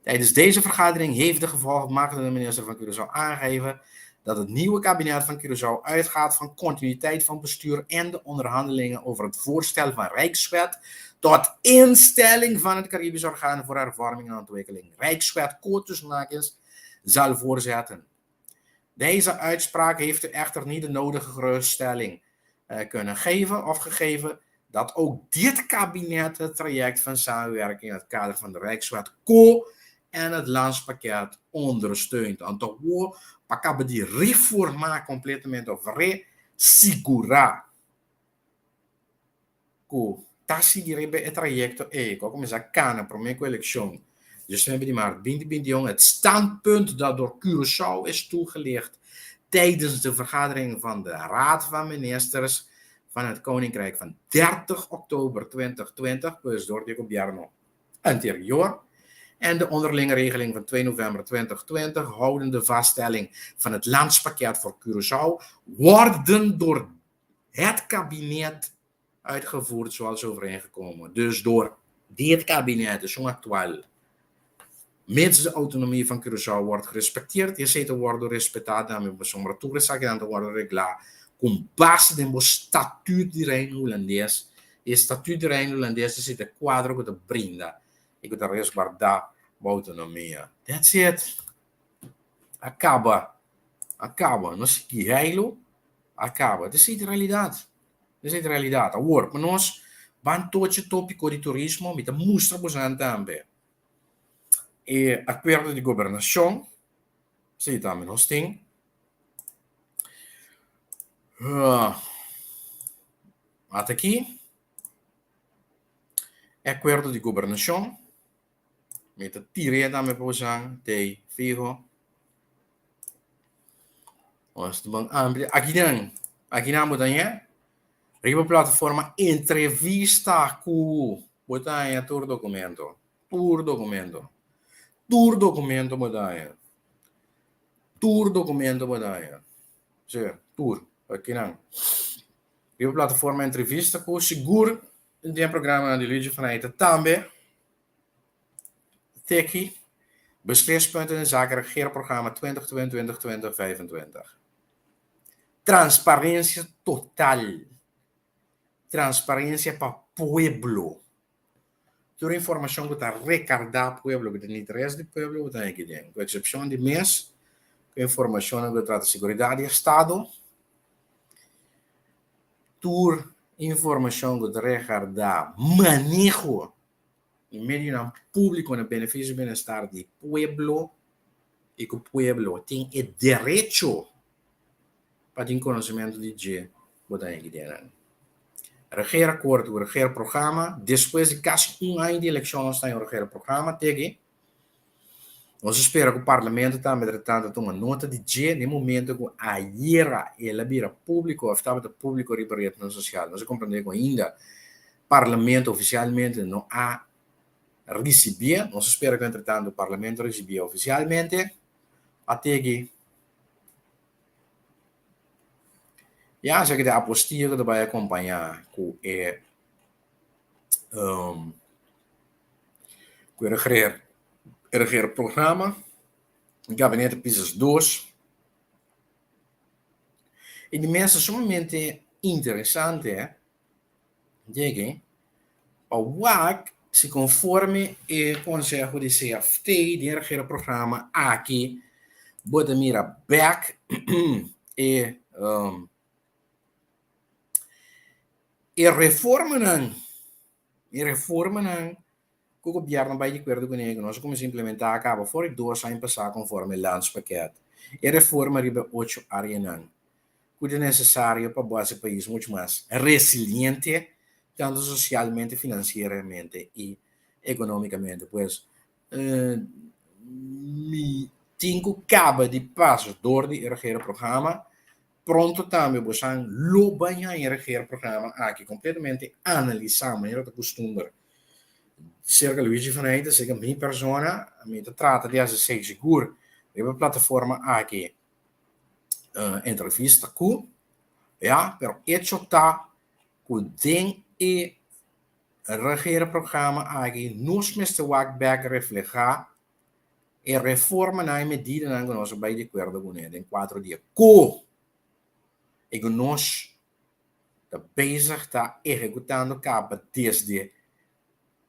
Tijdens deze vergadering heeft de gevolmachtigde minister van Curaçao aangegeven dat het nieuwe kabinet van Curaçao uitgaat van continuïteit van bestuur en de onderhandelingen over het voorstel van Rijkswet tot instelling van het Caribisch Orgaan voor Hervorming en Ontwikkeling, Rijkswet Kotusmakers, zal voorzetten. Deze uitspraak heeft echter niet de nodige geruststelling kunnen geven of gegeven dat ook dit kabinet het traject van samenwerking in het kader van de Rijkswet Co en het landspakket ondersteunt. Anto wo pa kaba di reformá kompletamente òf re-sigurá ku ta sigui riba e trayekto ei ku a kuminsá kana promé ku elekshon 19 di mart 2021, het standpunt dat door Curaçao is toegelicht tijdens de vergadering van de Raad van Ministers van het Koninkrijk van 30 oktober 2020, pues door di gobierno anterior, en de onderlinge regeling van 2 november 2020, houdende vaststelling van het landspakket voor Curaçao, worden door het kabinet uitgevoerd zoals overeengekomen. Dus door dit kabinet, dus zo'n actual, mits de autonomie van Curaçao wordt gerespecteerd, esei ta wòrdu respetá tambe pasobra tur esakinan ta wòrdu reglá ku base den bo Statuut di Reino Hulandes. E Statuut di Reino Hulandes esei ta e kuadro ku ta brinda i ku ta resguardá bo autonomia. That's it. A kaba. A kaba. No sigui heilu. A kaba. Esei ta e realidat. Esei ta e realidat. Awor, pa nos ban tochi e tópiko di turismo, mi ta mustra bosonan tambe e akuerdo di gobernashon. Esei tambe nos tin. Ata aki e akuerdo di gobernashon. Mi ta tir'é tambe pa bosonan tei fiho. Nos ta ban amplia. Akinan. Aki nan bo ta haña riba plataforma entrevista ku bo ta haña tur dokumento. Tur dokumento. Tur dokumento bo ta haña. Tur dokumento bo ta haña. Sí, tur. Aki nan. Riba plataforma entrevista ku sigur den programanan di Luigi van Eijten tambe. Teki, Beslispunten inzake regeerprogramma 2022-2025. Transparencia total. Transparencia pa pueblo. Tur informacion cu ta recarda pueblo, cu ta na interes di pueblo, bo ta haña aki den. Cu excepcion di mes, cu informacionnan cu ta trata seguridad di estado, tur informacion cu ta regarda maneho i medionan públiko na benefisio i bienestar di pueblo i ku pueblo tin e derecho pa tin konosementu di dje bo ta hegi den nan. Regeerakkoord ku regeerprogramma, despues di kasi un aña di elekshon nos ta haña un regeerprogramma teki. Nos a spera ku parlamento tambe ta tratando tuma nota di dje na e momento ku ayera el a bira públiko òf tabata públiko riba retnan sosial. Nos a komprendé ku ainda Parlamento oficialmente no a ricibié. Nos a spera cu entretanto Parlamento ricibié oficialmente. A tegi ya esaki ta e apostilla cu ta bay acompaña cu e cu e regeer e regeerprogramma Gabinete Pisas dos. Y di mes ta sumamente interesante. Yege pa wak si konforme e konseho di CFT den regeerprogramma aki bo ta mira bek e e reformanan e reformanan ku gobièrnu bai di akuerdo kuné ku nos a kuminsá implementá a kaba for di dos aña pasá konforme e Landspakket. E reforma riba e ocho áreanan ku ta nesesario pa bo hasi e pais muchu mas resiliente tantu sosialmente, finansieramente i ekonómikamente. Pues mi tin ku kaba di pasa dor di e regeerprogramma. Pronto tambe bosan lo bai haña e regeerprogramma aki kompletamente analisá manera ta kustumber. Serka Luigi van Eijden, serka mi persona, mi ta trata di hasi esei sigur riba e plataforma aki entrevista ku, ya, pero echo ta ku den e regeerprogramma aki nos mester wak bek reflehá e reformanan e medidanan ku nos a bai di akuerdo kuné den kuatro dia ku e ku nos ta bezig ta ehekutando kaba desde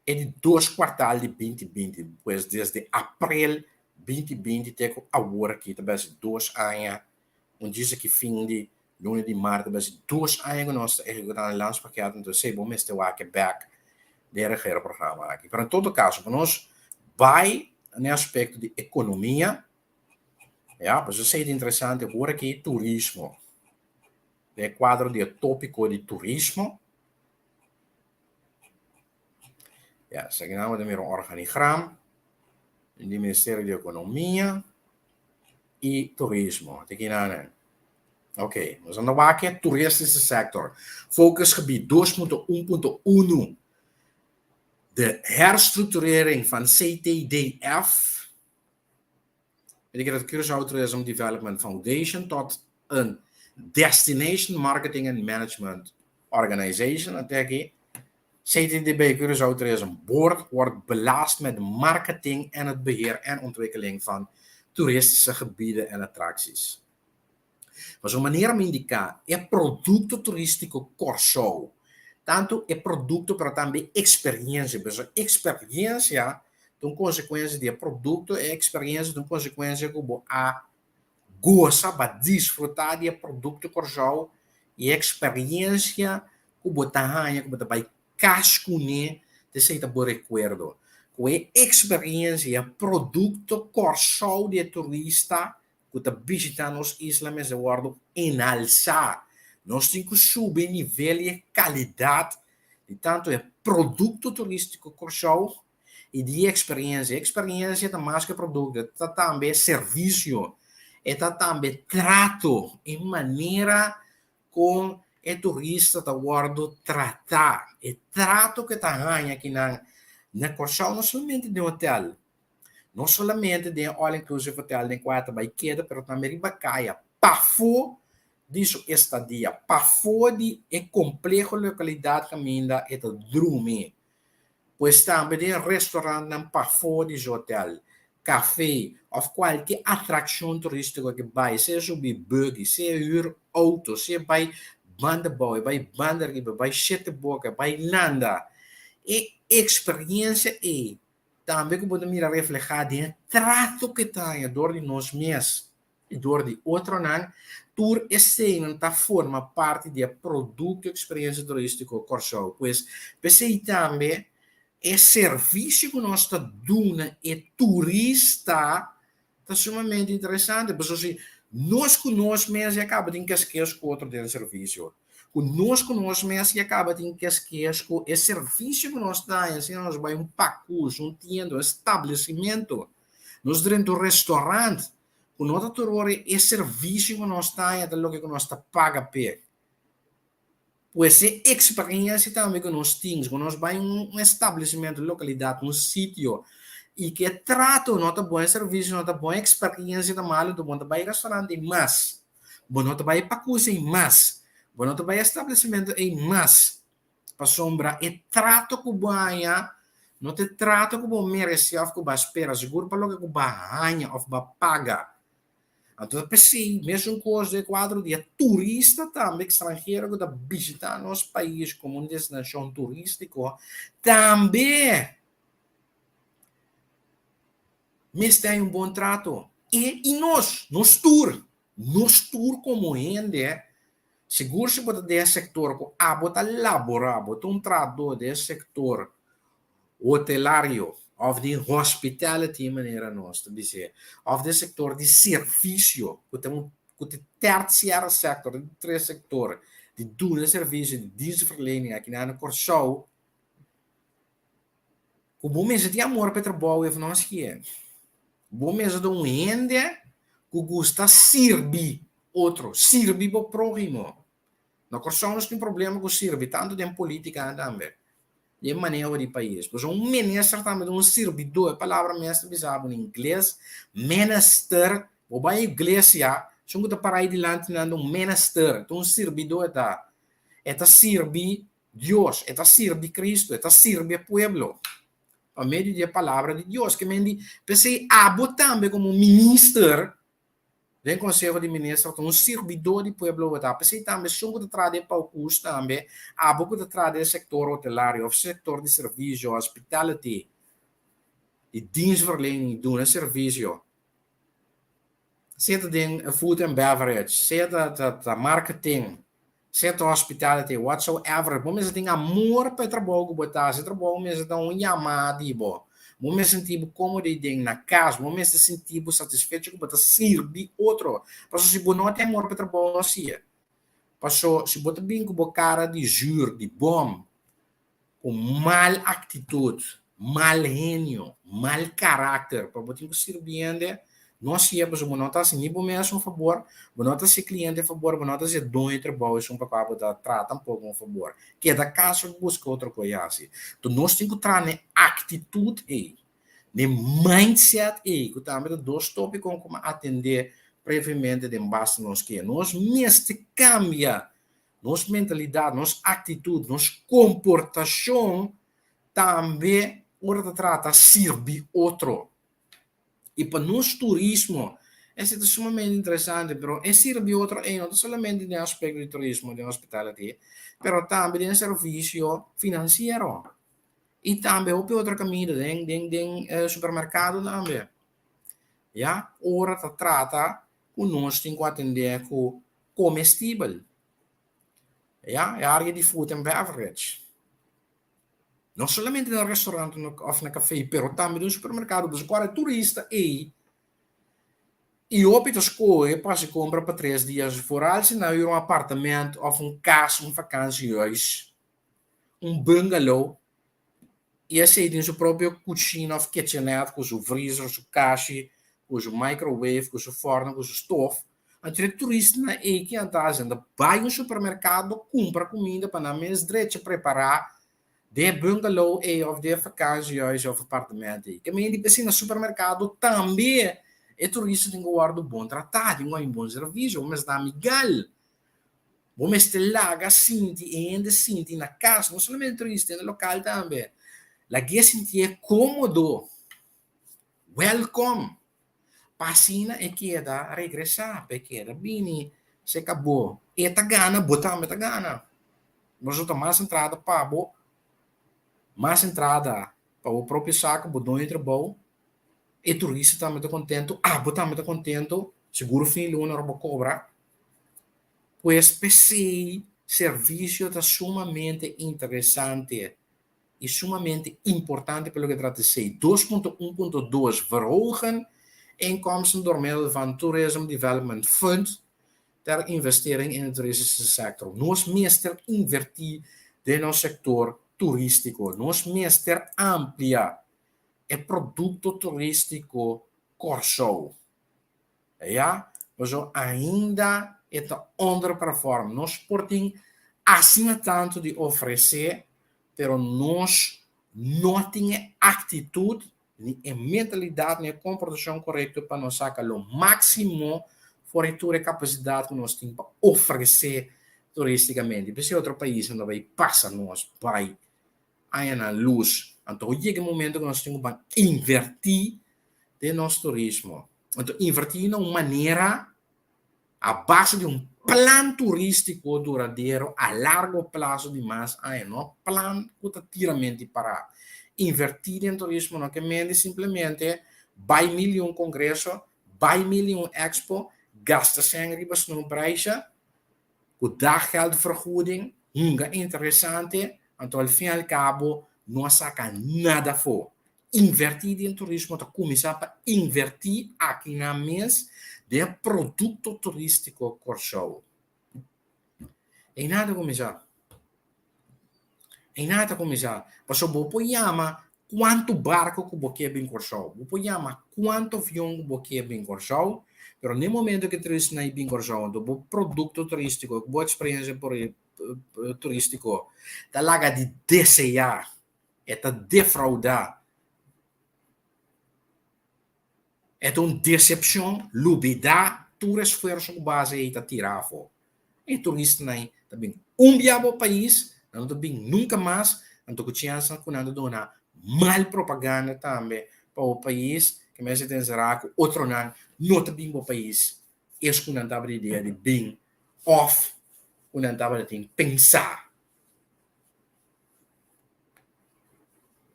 e di dos kuartal di binti binti, pues desde aprel binti binti te ku awor aki ta besi dos aña, un djis aki fin di luna di mart ta besi dos aña ku nos ta ehekutando e landspakket, entonces esei bo mester wak e bek den e regeerprogramma aki. Pero en todo kaso pa nos bai na e aspekto di ekonomia, ya, pues esei ta interesante awor aki turismo, den e kuadro di e topiko di turismo, Ya, esaki nan bo ta mira un organigram di Ministerio di Economia y Turismo. Te kina nan. Ok, nos anda wak e toeristische sector. Focusgebied 2.1.1. De herstructurering van CTDF, betekent dat Curaçao Tourism Development Foundation, tot een Destination Marketing and Management Organization. Até aki, CTDB Curaçao Tourism Board wordt belast met marketing en het beheer en ontwikkeling van toeristische gebieden en attracties. Pasobra manera mi indiká, e produkto turístiko Kòrsou, tantu e produkto pero tambe eksperiencia, pasobra eksperiencia ta un konsekuensia di e produkto, e eksperiencia ta un konsekuensia ku bo a gosa, bo a disfrutá di e produkto Kòrsou i e eksperiencia ku bo ta haña ku bo ta bai kas kuné, ta esei ta bo rekuerdo. Ku e eksperiencia, e produkto Kòrsou di e turista ku ta bishitá nos isla mester wòrdu enhalsá. Nos tin ku subi e nivel i e kalidat di tantu e produkto turístiko Kòrsou i di e eksperensia. E eksperensia ta mas ku e produkto, e ta tambe servisio, e ta tambe trato, e manera. Kon e turista ta wòrdu tratá, e trato ku e ta haña akinan na Kòrsou, no solamente den hotèl, no solamente den all inclusive hotel den kua e ta bai keda, pero tambe riba kaya, pafó di su estadia, pafó di e kompleho lokalidat kaminda e ta drumi. Pues tambe den restaurantnan pafó di su hotel, café of cualke atraccion turistico ke bai, sea subi buggy, sea huur auto, sea bai banda bou, e bai banda riba, bai shete boca, bai landa. E experiencia ei tambe ku bo ta mira reflehá den e trato ke ta haña dor di nos mes i dor di otronan, tur eseinan ta forma parti di e produkto eksperensia turístiko Kòrsou. Pues, p'esei tambe e servisio ku nos ta duna e turista ta sumamente interesante, pasobra si nos ku nos mes ya kaba tin keskes ku otro den servisio, ku nos ku nos mes ya kaba tin keskes ku e servisio ku nos ta haña, si nos bai un pakus, un tienda, un establesimentu, nos drenta un restaurant, ku no ta tur ora e servisio ku nos ta haña ta loke ku nos ta paga p'e. Pues e eksperensia tambe ku nos tin, ku nos bai un establesimentu, un lokalidat, un sitio i ku e trato no ta bon, e servisio no ta bon, e eksperensia ta malu, bo no ta bai restaurant ei mas, bo no ta bai pakus ei mas, bo no ta bai establesimentu ei mas, pasobra e trato ku bo haña no ta e trato ku bo meresé òf ku bo a spera, sigur pa loke ku bo a haña òf bo a paga. Anto ta p'esei mesun kos den e kuadro di e turista tambe, ekstranhero ku ta bishitá nos pais komo un destinashon turístiko, tambe mester hay un bon trato. E i nos, nos tur, nos tur komo hende, sigur si bo ta den e sektor ku abo ta laborá, bo ta un trahadó den e sektor hotelario of di hospitality manera nos ta bis'é, of den sektor di servisio ku ta un ku ta tersiario sektor, di tres sektor di duna servisio di dienstverlening aki na Kòrsou, ku bo mester tin amor pa e trabou ef no hasié. Bo mester ta un hende ku gusta sirbi otro, sirbi bo próhimo. Na Kòrsou nos tin problema ku sirbi, tantu den polítika tambe, den maneho di pais. Pasobra un minister tambe ta un sirbidó, e palabra mes ta bisa bo na ingles, minister, bo bai iglesia, esun ku ta pará ei dilanti nan ta un minister, ta un sirbidó e ta. E ta sirbi Dios, e ta sirbi Cristo, e ta sirbi e pueblo pa medio di e palabra di Dios. Ke men di, p'esei abo tambe komo minister, Den Konseho di Minister ta un sirbidó di pueblo bo ta. P'esei tambe esun ku ta traha den Paukus tambe, abo ku ta traha den sektor hotelario òf sektor di servisio, hospitality, di dienstverlening, duna servisio, sea ta den food and beverage, sea ta marketing, sea ta hospitality, whatsoever, bo mester tin amor pa e trabou ku bo ta hasi. E trabou mester ta un yamada di bo. Bo mester sinti bo kómodo ei den na kas. Bo mester sinti bo satisfecho ku bo ta sirbi otro. Pasobra si bo no tin amor pa e trabou, no hasié. Pasobra si bo ta bin ku bo kara di zür, di bòm, ku mal aktitut, mal henio, mal karakter pa bo tin ku sirbi hende, no hasié pasobra bo no ta hasi ni bo mes un fabor, bo no ta hasi e kliente fabor, bo no ta hasi e doño di trabou esun pa kua bo ta traha tampoko un fabor. Keda kas òf buska otro kos hasi. Enton nos tin ku traha na e aktitut ei, na e mindset ei, ku tambe ta dos topiko ku mi a atendé previamente den basta nos ke. Nos mester kambia Nos mentalidat, nos aktitut, nos komportashon tambe ora ta trata sirbi otro. I pa nos turismo, esei ta sumamente interesante, pero e sirbi otro ei no ta solamente den aspekto di turismo, den hospitality, pero tambe den servisio finansiero. I tambe hopi otro kaminda, den den den supermerkado tambe. Ya, ora ta trata ku nos tin ku atendé ku comestibel. Ya, e área di food and beverage. No solamente na restaurant of na café, pero tambe den supermercado. Pues ora e turista ei i hopi ta scoge pa hasi compra pa tres dias, vooral si nan huur un apartamento of un cas, un vakantiehuis, un bungalow, i esei tin su propio cushina of kitchenette cu su freezer, su kashi, cu su microwave, cu su forno, cu su stof. Anto e turistanan ei ki nan ta hasi? Nan ta bai un supermerkado kumpra kuminda pa nan mes drecha prepará den e bungalow ei òf den e vakantiehuis òf apartamento ei. Ke men di p'esei na supermerkado tambe e turista tin ku wòrdu bon tratá, tin ku haña un bon servisio, bo mester ta amigal. Bo mester laga sinti e hende sinti na kas, no solamente turista, hende lokal tambe. Lag'é sintié kómodo, wèlkòm. Pa asina e keda regresá, pa e keda bini serka bo. E ta gana, bo tambe ta gana. Boso ta mas entrada pa bo, mas entrada pa bo propio saku, bo doño di trabou. E turista tambe ta kontentu, abo tambe ta kontentu, seguro fin di luna ora bo kobra. Pues p'esei servisio ta sumamente interesante i sumamente importante pa loke trata esei. 2.1.2 Verhogen inkomsten door middel van Tourism Development Fund ter investering in de toeristische sector. Nos mester invertí den nos sektor turístiko. Nos mester amplia e produkto turístiko Kòrsou. Ya, pasobra ainda e ta underperform. Nos por tin asina tantu di ofresé, pero nos no tin e aktitut, ni e mentalidat, ni e komportashon korekto pa nos saka lo máksimo for di tur e kapasidat ku nos tin pa ofresé turístikamente. P'esei otro paisnan ta bai pasa nos bai aña na lus. Anto yega e momento ku nos tin ku ban invertí den nos turismo. Anto invertí na un manera a base di un plan turístiko duradero a largo plaso di mas aña, no plan ku ta tira menti pará. Invertí den turismo no ke mende simplemente bai mil i un kongreso, bai mil i un expo, gasta sèn riba snoepreisje ku daggeldvergoeding, hunga interesante, anto al fin al kabo no a saka nada afó. Invertí den turismo ta kuminsá pa invertí aki nan mes den e produkto turístiko Kòrsou. Einan ta kuminsá. Einan ta kuminsá. Pasobra bo por yama kuantu barko ku bo ke bin Kòrsou, bo por yama kuantu avion ku bo ke bin Kòrsou, pero na e momento ku e turistanan ei bin Kòrsou, anto bo produkto turístiko, bo eksperensia turístiko ta laga di deseá. E ta defraudá. E ta un desepshon, lubidá tur esfuerso ku base ei ta tira afó. E turistanan ei ta bin un bia bo pais, nan no ta bin nunka mas, anto ku chèns ku nan ta duna mal propaganda tambe pa bo pais, ke mester ta enserá ku otronan no ta bin bo pais es ku nan tabata idea di bin òf ku nan tabata tin pensá.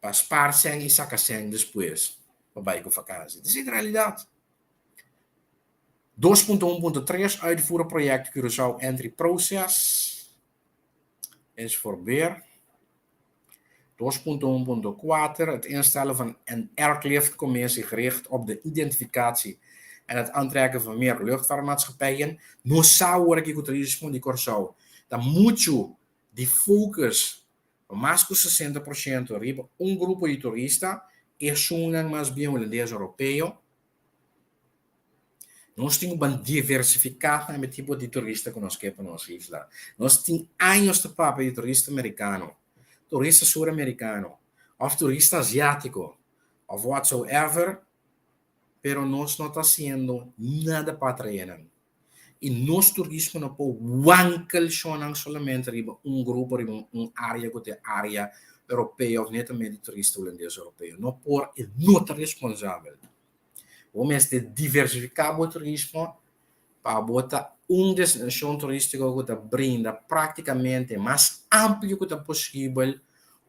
Pa spaar sèn i saka sèn despues pa bai ku vakansi. Esei ta realidat. 2.1.3 Uitvoeren project Curaçao Entry Process enzovoort. 2.1.4 Het instellen van een airlift-commissie gericht op de identificatie en het aantrekken van meer luchtvaartmaatschappijen. Nos sa awor aki ku turismo di Kòrsou ta muchu di focus pa mas ku 60% riba un grupo di turista, esunnan mas bien hulandes europeo. Nos tin ku ban diversifiká tambe tipo di turista ku nos ke pa nos isla. Nos tin años ta papia di turista merikano, turista suramerikano òf turista asiátiko òf whatsoever, pero nos no ta hasiendo nada pa atraé nan. I nos turismo no por wankel shonnan solamente riba un grupo, riba un área ku ta e área europeo òf netamente turista hulandes europeo. No por i no ta responsabel. Bo mester diversifiká bo turismo pa bo ta un destinashon turístiko ku ta brinda práktikamente mas amplio ku ta posibel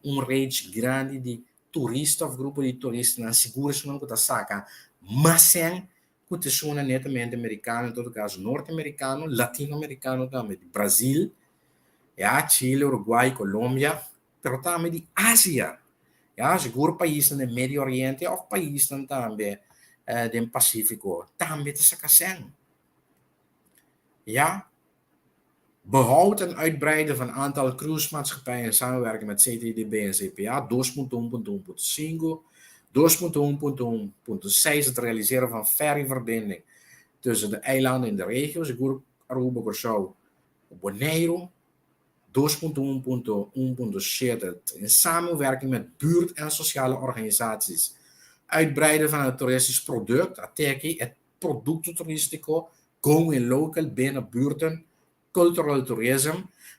un range grandi di turista òf grupo di turistanan sigur esunnan ku ta saka mas sèn ku ta esunnan netamente merikano, en todo kaso norteamerikano, latinoamerikano tambe, di Brazil, ya, Chile, Uruguay, Colombia, pero tambe di Asia, ya, sigur paisnan den Medio Oriente òf paisnan tambe den Pasífiko tambe ta saka sèn, ya. Behoud en uitbreiden van aantal cruisemaatschappijen in samenwerking met CTDB en CPA, 2.1.1.5, 2.1.1.6 Het realiseren van ferryverbinding. Tussen de eilanden in de regio, sigur Aruba, Kòrsou, Boneiru. 2.1.1.7 In samenwerking met buurt- en sociale organisaties. Uitbreiden van het toeristisch product, at'aki, e produkto turístiko, going local binnen buurten, cultural tourism.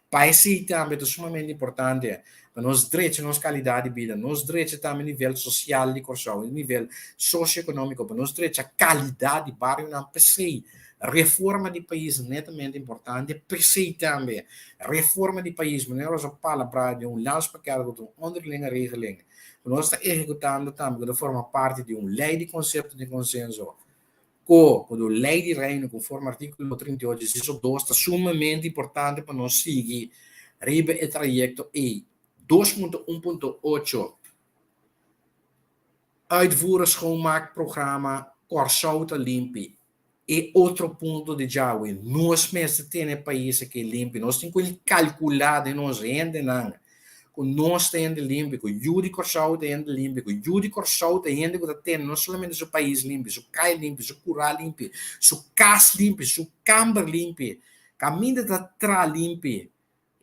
Pa esei tambe ta sumamente importante pa nos drecha nos kalidat di bida, nos drecha tambe nivel sosial di Kòrsou, nivel sosioekonómiko, pa nos drecha kalidat di barionan. P'esei reforma di pais netamente importante, p'esei tambe reforma di pais, manera nos a palabrá di un landspakket ku ta un onderlinge regeling ku nos ta ehekutando tambe, ku ta forma parti di un lei di konsepto di konsenso ku ku lei di Reino konforme artíkulo 38 inciso 2 ta sumamente importante pa nos sigui riba e trayekto ei. 2.1.8 Uitvoeren schoonmaakprogramma Kòrsou ta limpi. E otro punto di djawe, nos mester tene e pais aki limpi. Nos tin ku kalkulá den nos hendenan ku nos ta hende limpi, ku yu di Kòrsou ta hende limpi, ku yu di Kòrsou ta hende ku ta tene no solamente su pais limpi, su kai limpi, su kurá limpi, su kas limpi, su kamber limpi, kaminda ta tra limpi.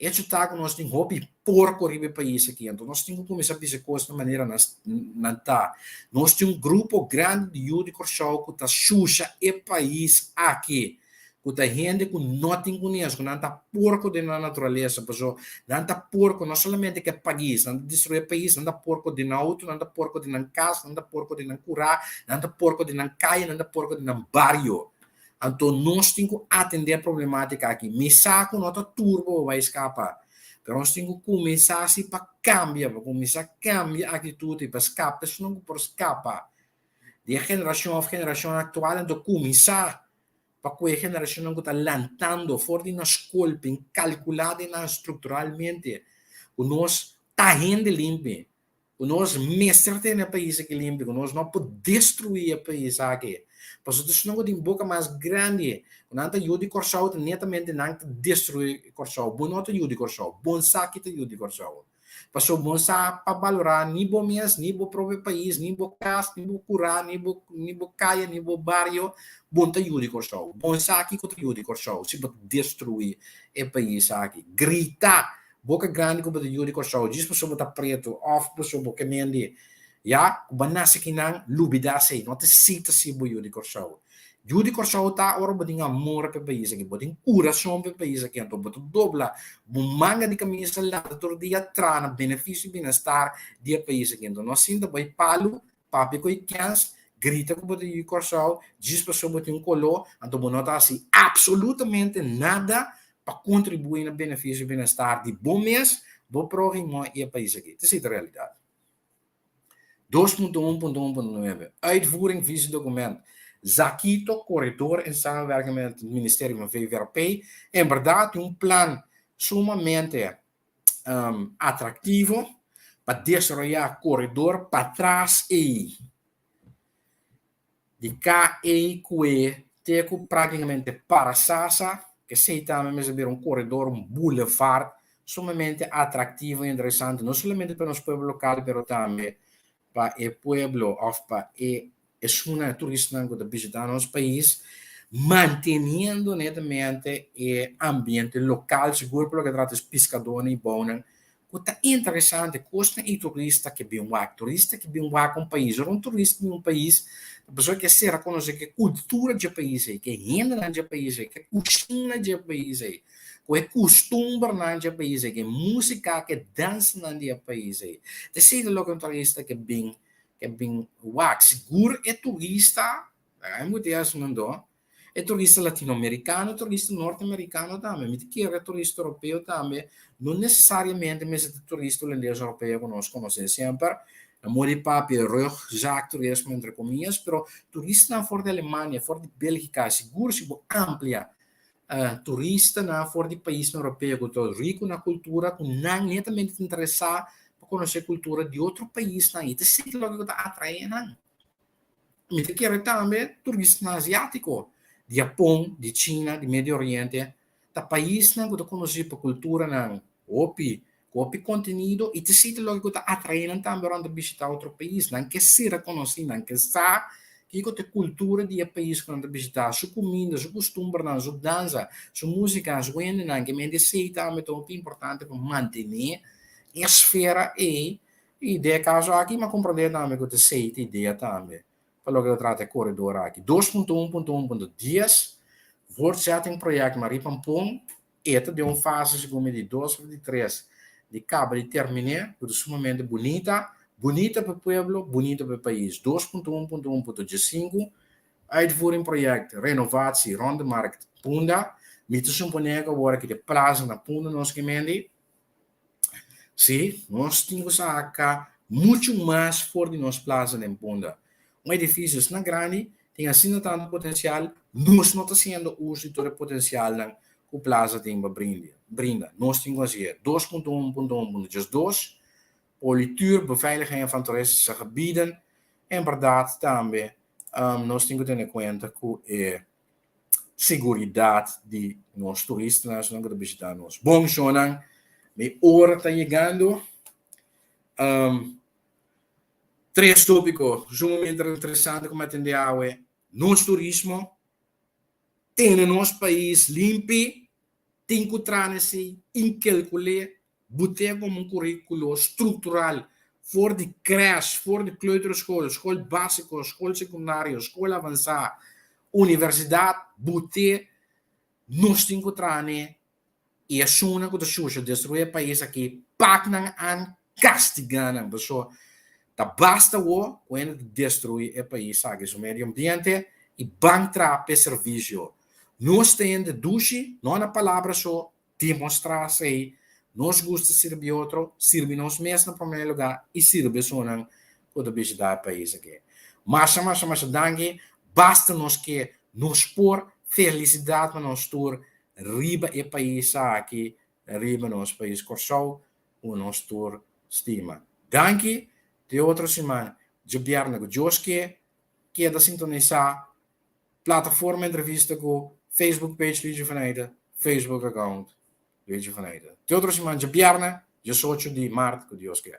Echo ta ku nos tin hopi porko riba e pais aki, anto nos tin ku kuminsá bisa kos na manera nan ta. Nos tin un grupo grandi di yu di Kòrsou ku ta shusha e pais aki, ku ta hende ku no tin kunes, ku nan ta porko den nan naturalesa, paso nan ta porko no solamente ku e pais, nan ta destruí e pais, nan ta porko den nan outo, nan ta porko den nan kas, nan ta porko den nan kurá, nan ta porko den nan kaya, nan ta porko den nan bario. Anto nos tin ku atendé e problemátika aki. Mi sa ku no ta tur bo bai skapa, pero nos tin ku kuminsá si pa kambia, pa kuminsá kambia aktitut i pa skapa esun ku por skapa di e generashon òf generashon aktual. Anto kuminsá pa ku e generashonnan ku ta lantando for di na skol, bin kalkulá den nan strukturalmente ku nos ta hende limpi, Ku nos mester tene e pais aki limpi, ku nos no por destruí e pais aki. Pasobra esnan ku tin boka mas grandi, ku nan ta yu di Kòrsou, ta netamente nan ta destruí Kòrsou. Bo no ta yu di Kòrsou, bon sa ki ta yu di Kòrsou. Pasobra bon sa pa balorá ni bo mes, ni bo propio pais, ni bo kas, ni bo kurá, ni bo ni bo kaya, ni bo bario, bo no ta yu di Kòrsou. Bon sa kiko ta yu di Kòrsou si bo ta destruí e pais aki. Grita Boka grandi ku bo ta yu di Kòrsou djis pasobra bo ta pretu òf pasobra bo ke mendi ya ku bo a nase kinan lubidá esei no ta esei ta si bo yu di Kòrsou. Yu di Kòrsou ta ora bo tin amor pa e pais aki bo tin kurason pa e pais aki anto bo ta dobla bo manga di kamisa lanta tur dia traha na benefisio i bienestar di e pais aki anto no sinta bai palu papia ku e kèns grita ku bo ta yu di Kòrsou djis pasobra bo tin un koló anto bo no ta hasi apsolutamente nada pa kontribuí na benefisio i bienestar di bo mes, bo próhimo i e pais aki. Esei ta realidat. 2.1.1.9 Uitvoering visiedocument Zakito Corridor in samenwerking met het ministerie van VVRP. En bèrdat tin un plan sumamente atraktivo pa desaroyá koridor patras ei Di KE ku E te ku práktikamente Parasasa, esei tambe mester bira un koredor, un boulevard sumamente atraktivo i interesante, no solamente pa nos pueblo lokal, pero tambe pa e pueblo òf pa e esunnan, e turistanan ku ta bishitá nos pais, manteniendo netamente e ambiente lokal, sigur pa loke trata es piskadónan i bounan Ku ta interesante, kosnan i turista ke bin wak. Turista ke bin wak un pais. Ora un turista bin un pais, ta pasobra ke ser a konosé ke kultura dje pais ei, ke hendenan dje pais ei, ke kushina dje pais ei, ku e kustumbernan dje pais ei, ke músika, ke dansanan di e pais ei. Ta esei ta loke un turista ke bin ke bin wak. Sigur e turista, laga mi bot'e asuntu anto, E turista latinoamerikano, e turista norteamerikano tambe. Mi ta kere e turista europeo tambe. No nesesariamente mester ta turista hulandes europeo ku nos konosé semper. Na moda di papia rugzaktoerismo entre komias, pero turistanan for di Alemania, for di Bélgika, sigur si bo amplia turistanan for di paisnan europeo ku ta riku na kultura, ku nan netamente ta interesá pa konosé kultura di otro paisnan i ta esei loke ku ta atraé nan. Mi ta kere tambe turistanan asiátiko, di Japon, di China, di Medio Oriente, ta paisnan ku ta konosí pa kulturanan hopi, ku hopi kontenido i ta esei ta loke ku ta atraé nan tambe ora nan ta bishitá otro pais. Nan ke sera konosí, nan ke sa Kiko ta e kultura di e pais ku nan ta bishitá, su kuminda, su kustumbernan, su dansa, su músika, su hendenan. Ke mente esei tambe ta hopi importante pa mantené e esfera ei. I den e kaso aki mi a komprondé tambe ku ta esei ta idea tambe pa loke ta trata e koredor aki. 2.1.1.10 Voortzetting project Marie Pampon E ta den un fase segun mi di dos of di tres di kaba di terminé ku ta sumamente bunita, bunita pa e pueblo, bunita pa e pais. 2.1.1.15 Uitvoering project renovatie Ronde Markt Punda. Mi ta suponé ku awor aki ta e plaza na Punda nos ke mendi. Sí, nos tin ku saka muchu mas for di nos plaza den Punda. Un edifisio asina grandi tin asina tantu potensial, nos no ta hasiendo uso di tur e potensialnan ku plaza tin pa brinda. Nos tin ku hasié. 2.1.1.2 Polituur, beveiliging van toeristische gebieden. En bèrdat tambe nos tin ku tene kuenta ku e seguridat di nos turistanan, esunnan ku ta bishitá nos. Bon shownan, mi ora ta yegando. Tres tópiko sumamente interesante ku mi a tende awe, nos turismo, tene nos pais limpi, tin ku traha na esei, inkelkul'é, but'é komo un kuríkulo struktural for di krèsh, for di kleuterschool, skol básiko, skol sekundario, skol avansá, universidat, but'é, nos tin ku traha n'e i esunnan ku ta shusha destruí e pais aki, pak nan an kastigá nan, pasobra ta basta awor ku hende ta destruí e pais aki, su medio ambiente i ban traha p'e servisio. Nos ta hende dushi, no na palabra so, Demostrá esei, nos gusta sirbi otro, sirbi nos mes na promé lugá i sirbi esunnan ku ta bishitá e pais akí. Masha, masha, masha danki. Basta nos ke nos por felisidat pa nos tur riba e pais aki, riba nos pais Kòrsou ku nos tur stima. Danki, te otro siman djabièrnè ku Dios ke, keda sintonisá Plataforma Entrevista ku Facebook page Luigi van Eijden, Facebook account Luigi van Eijden. Te otro siman djabièrnè, 18 di mart ku Dios ke.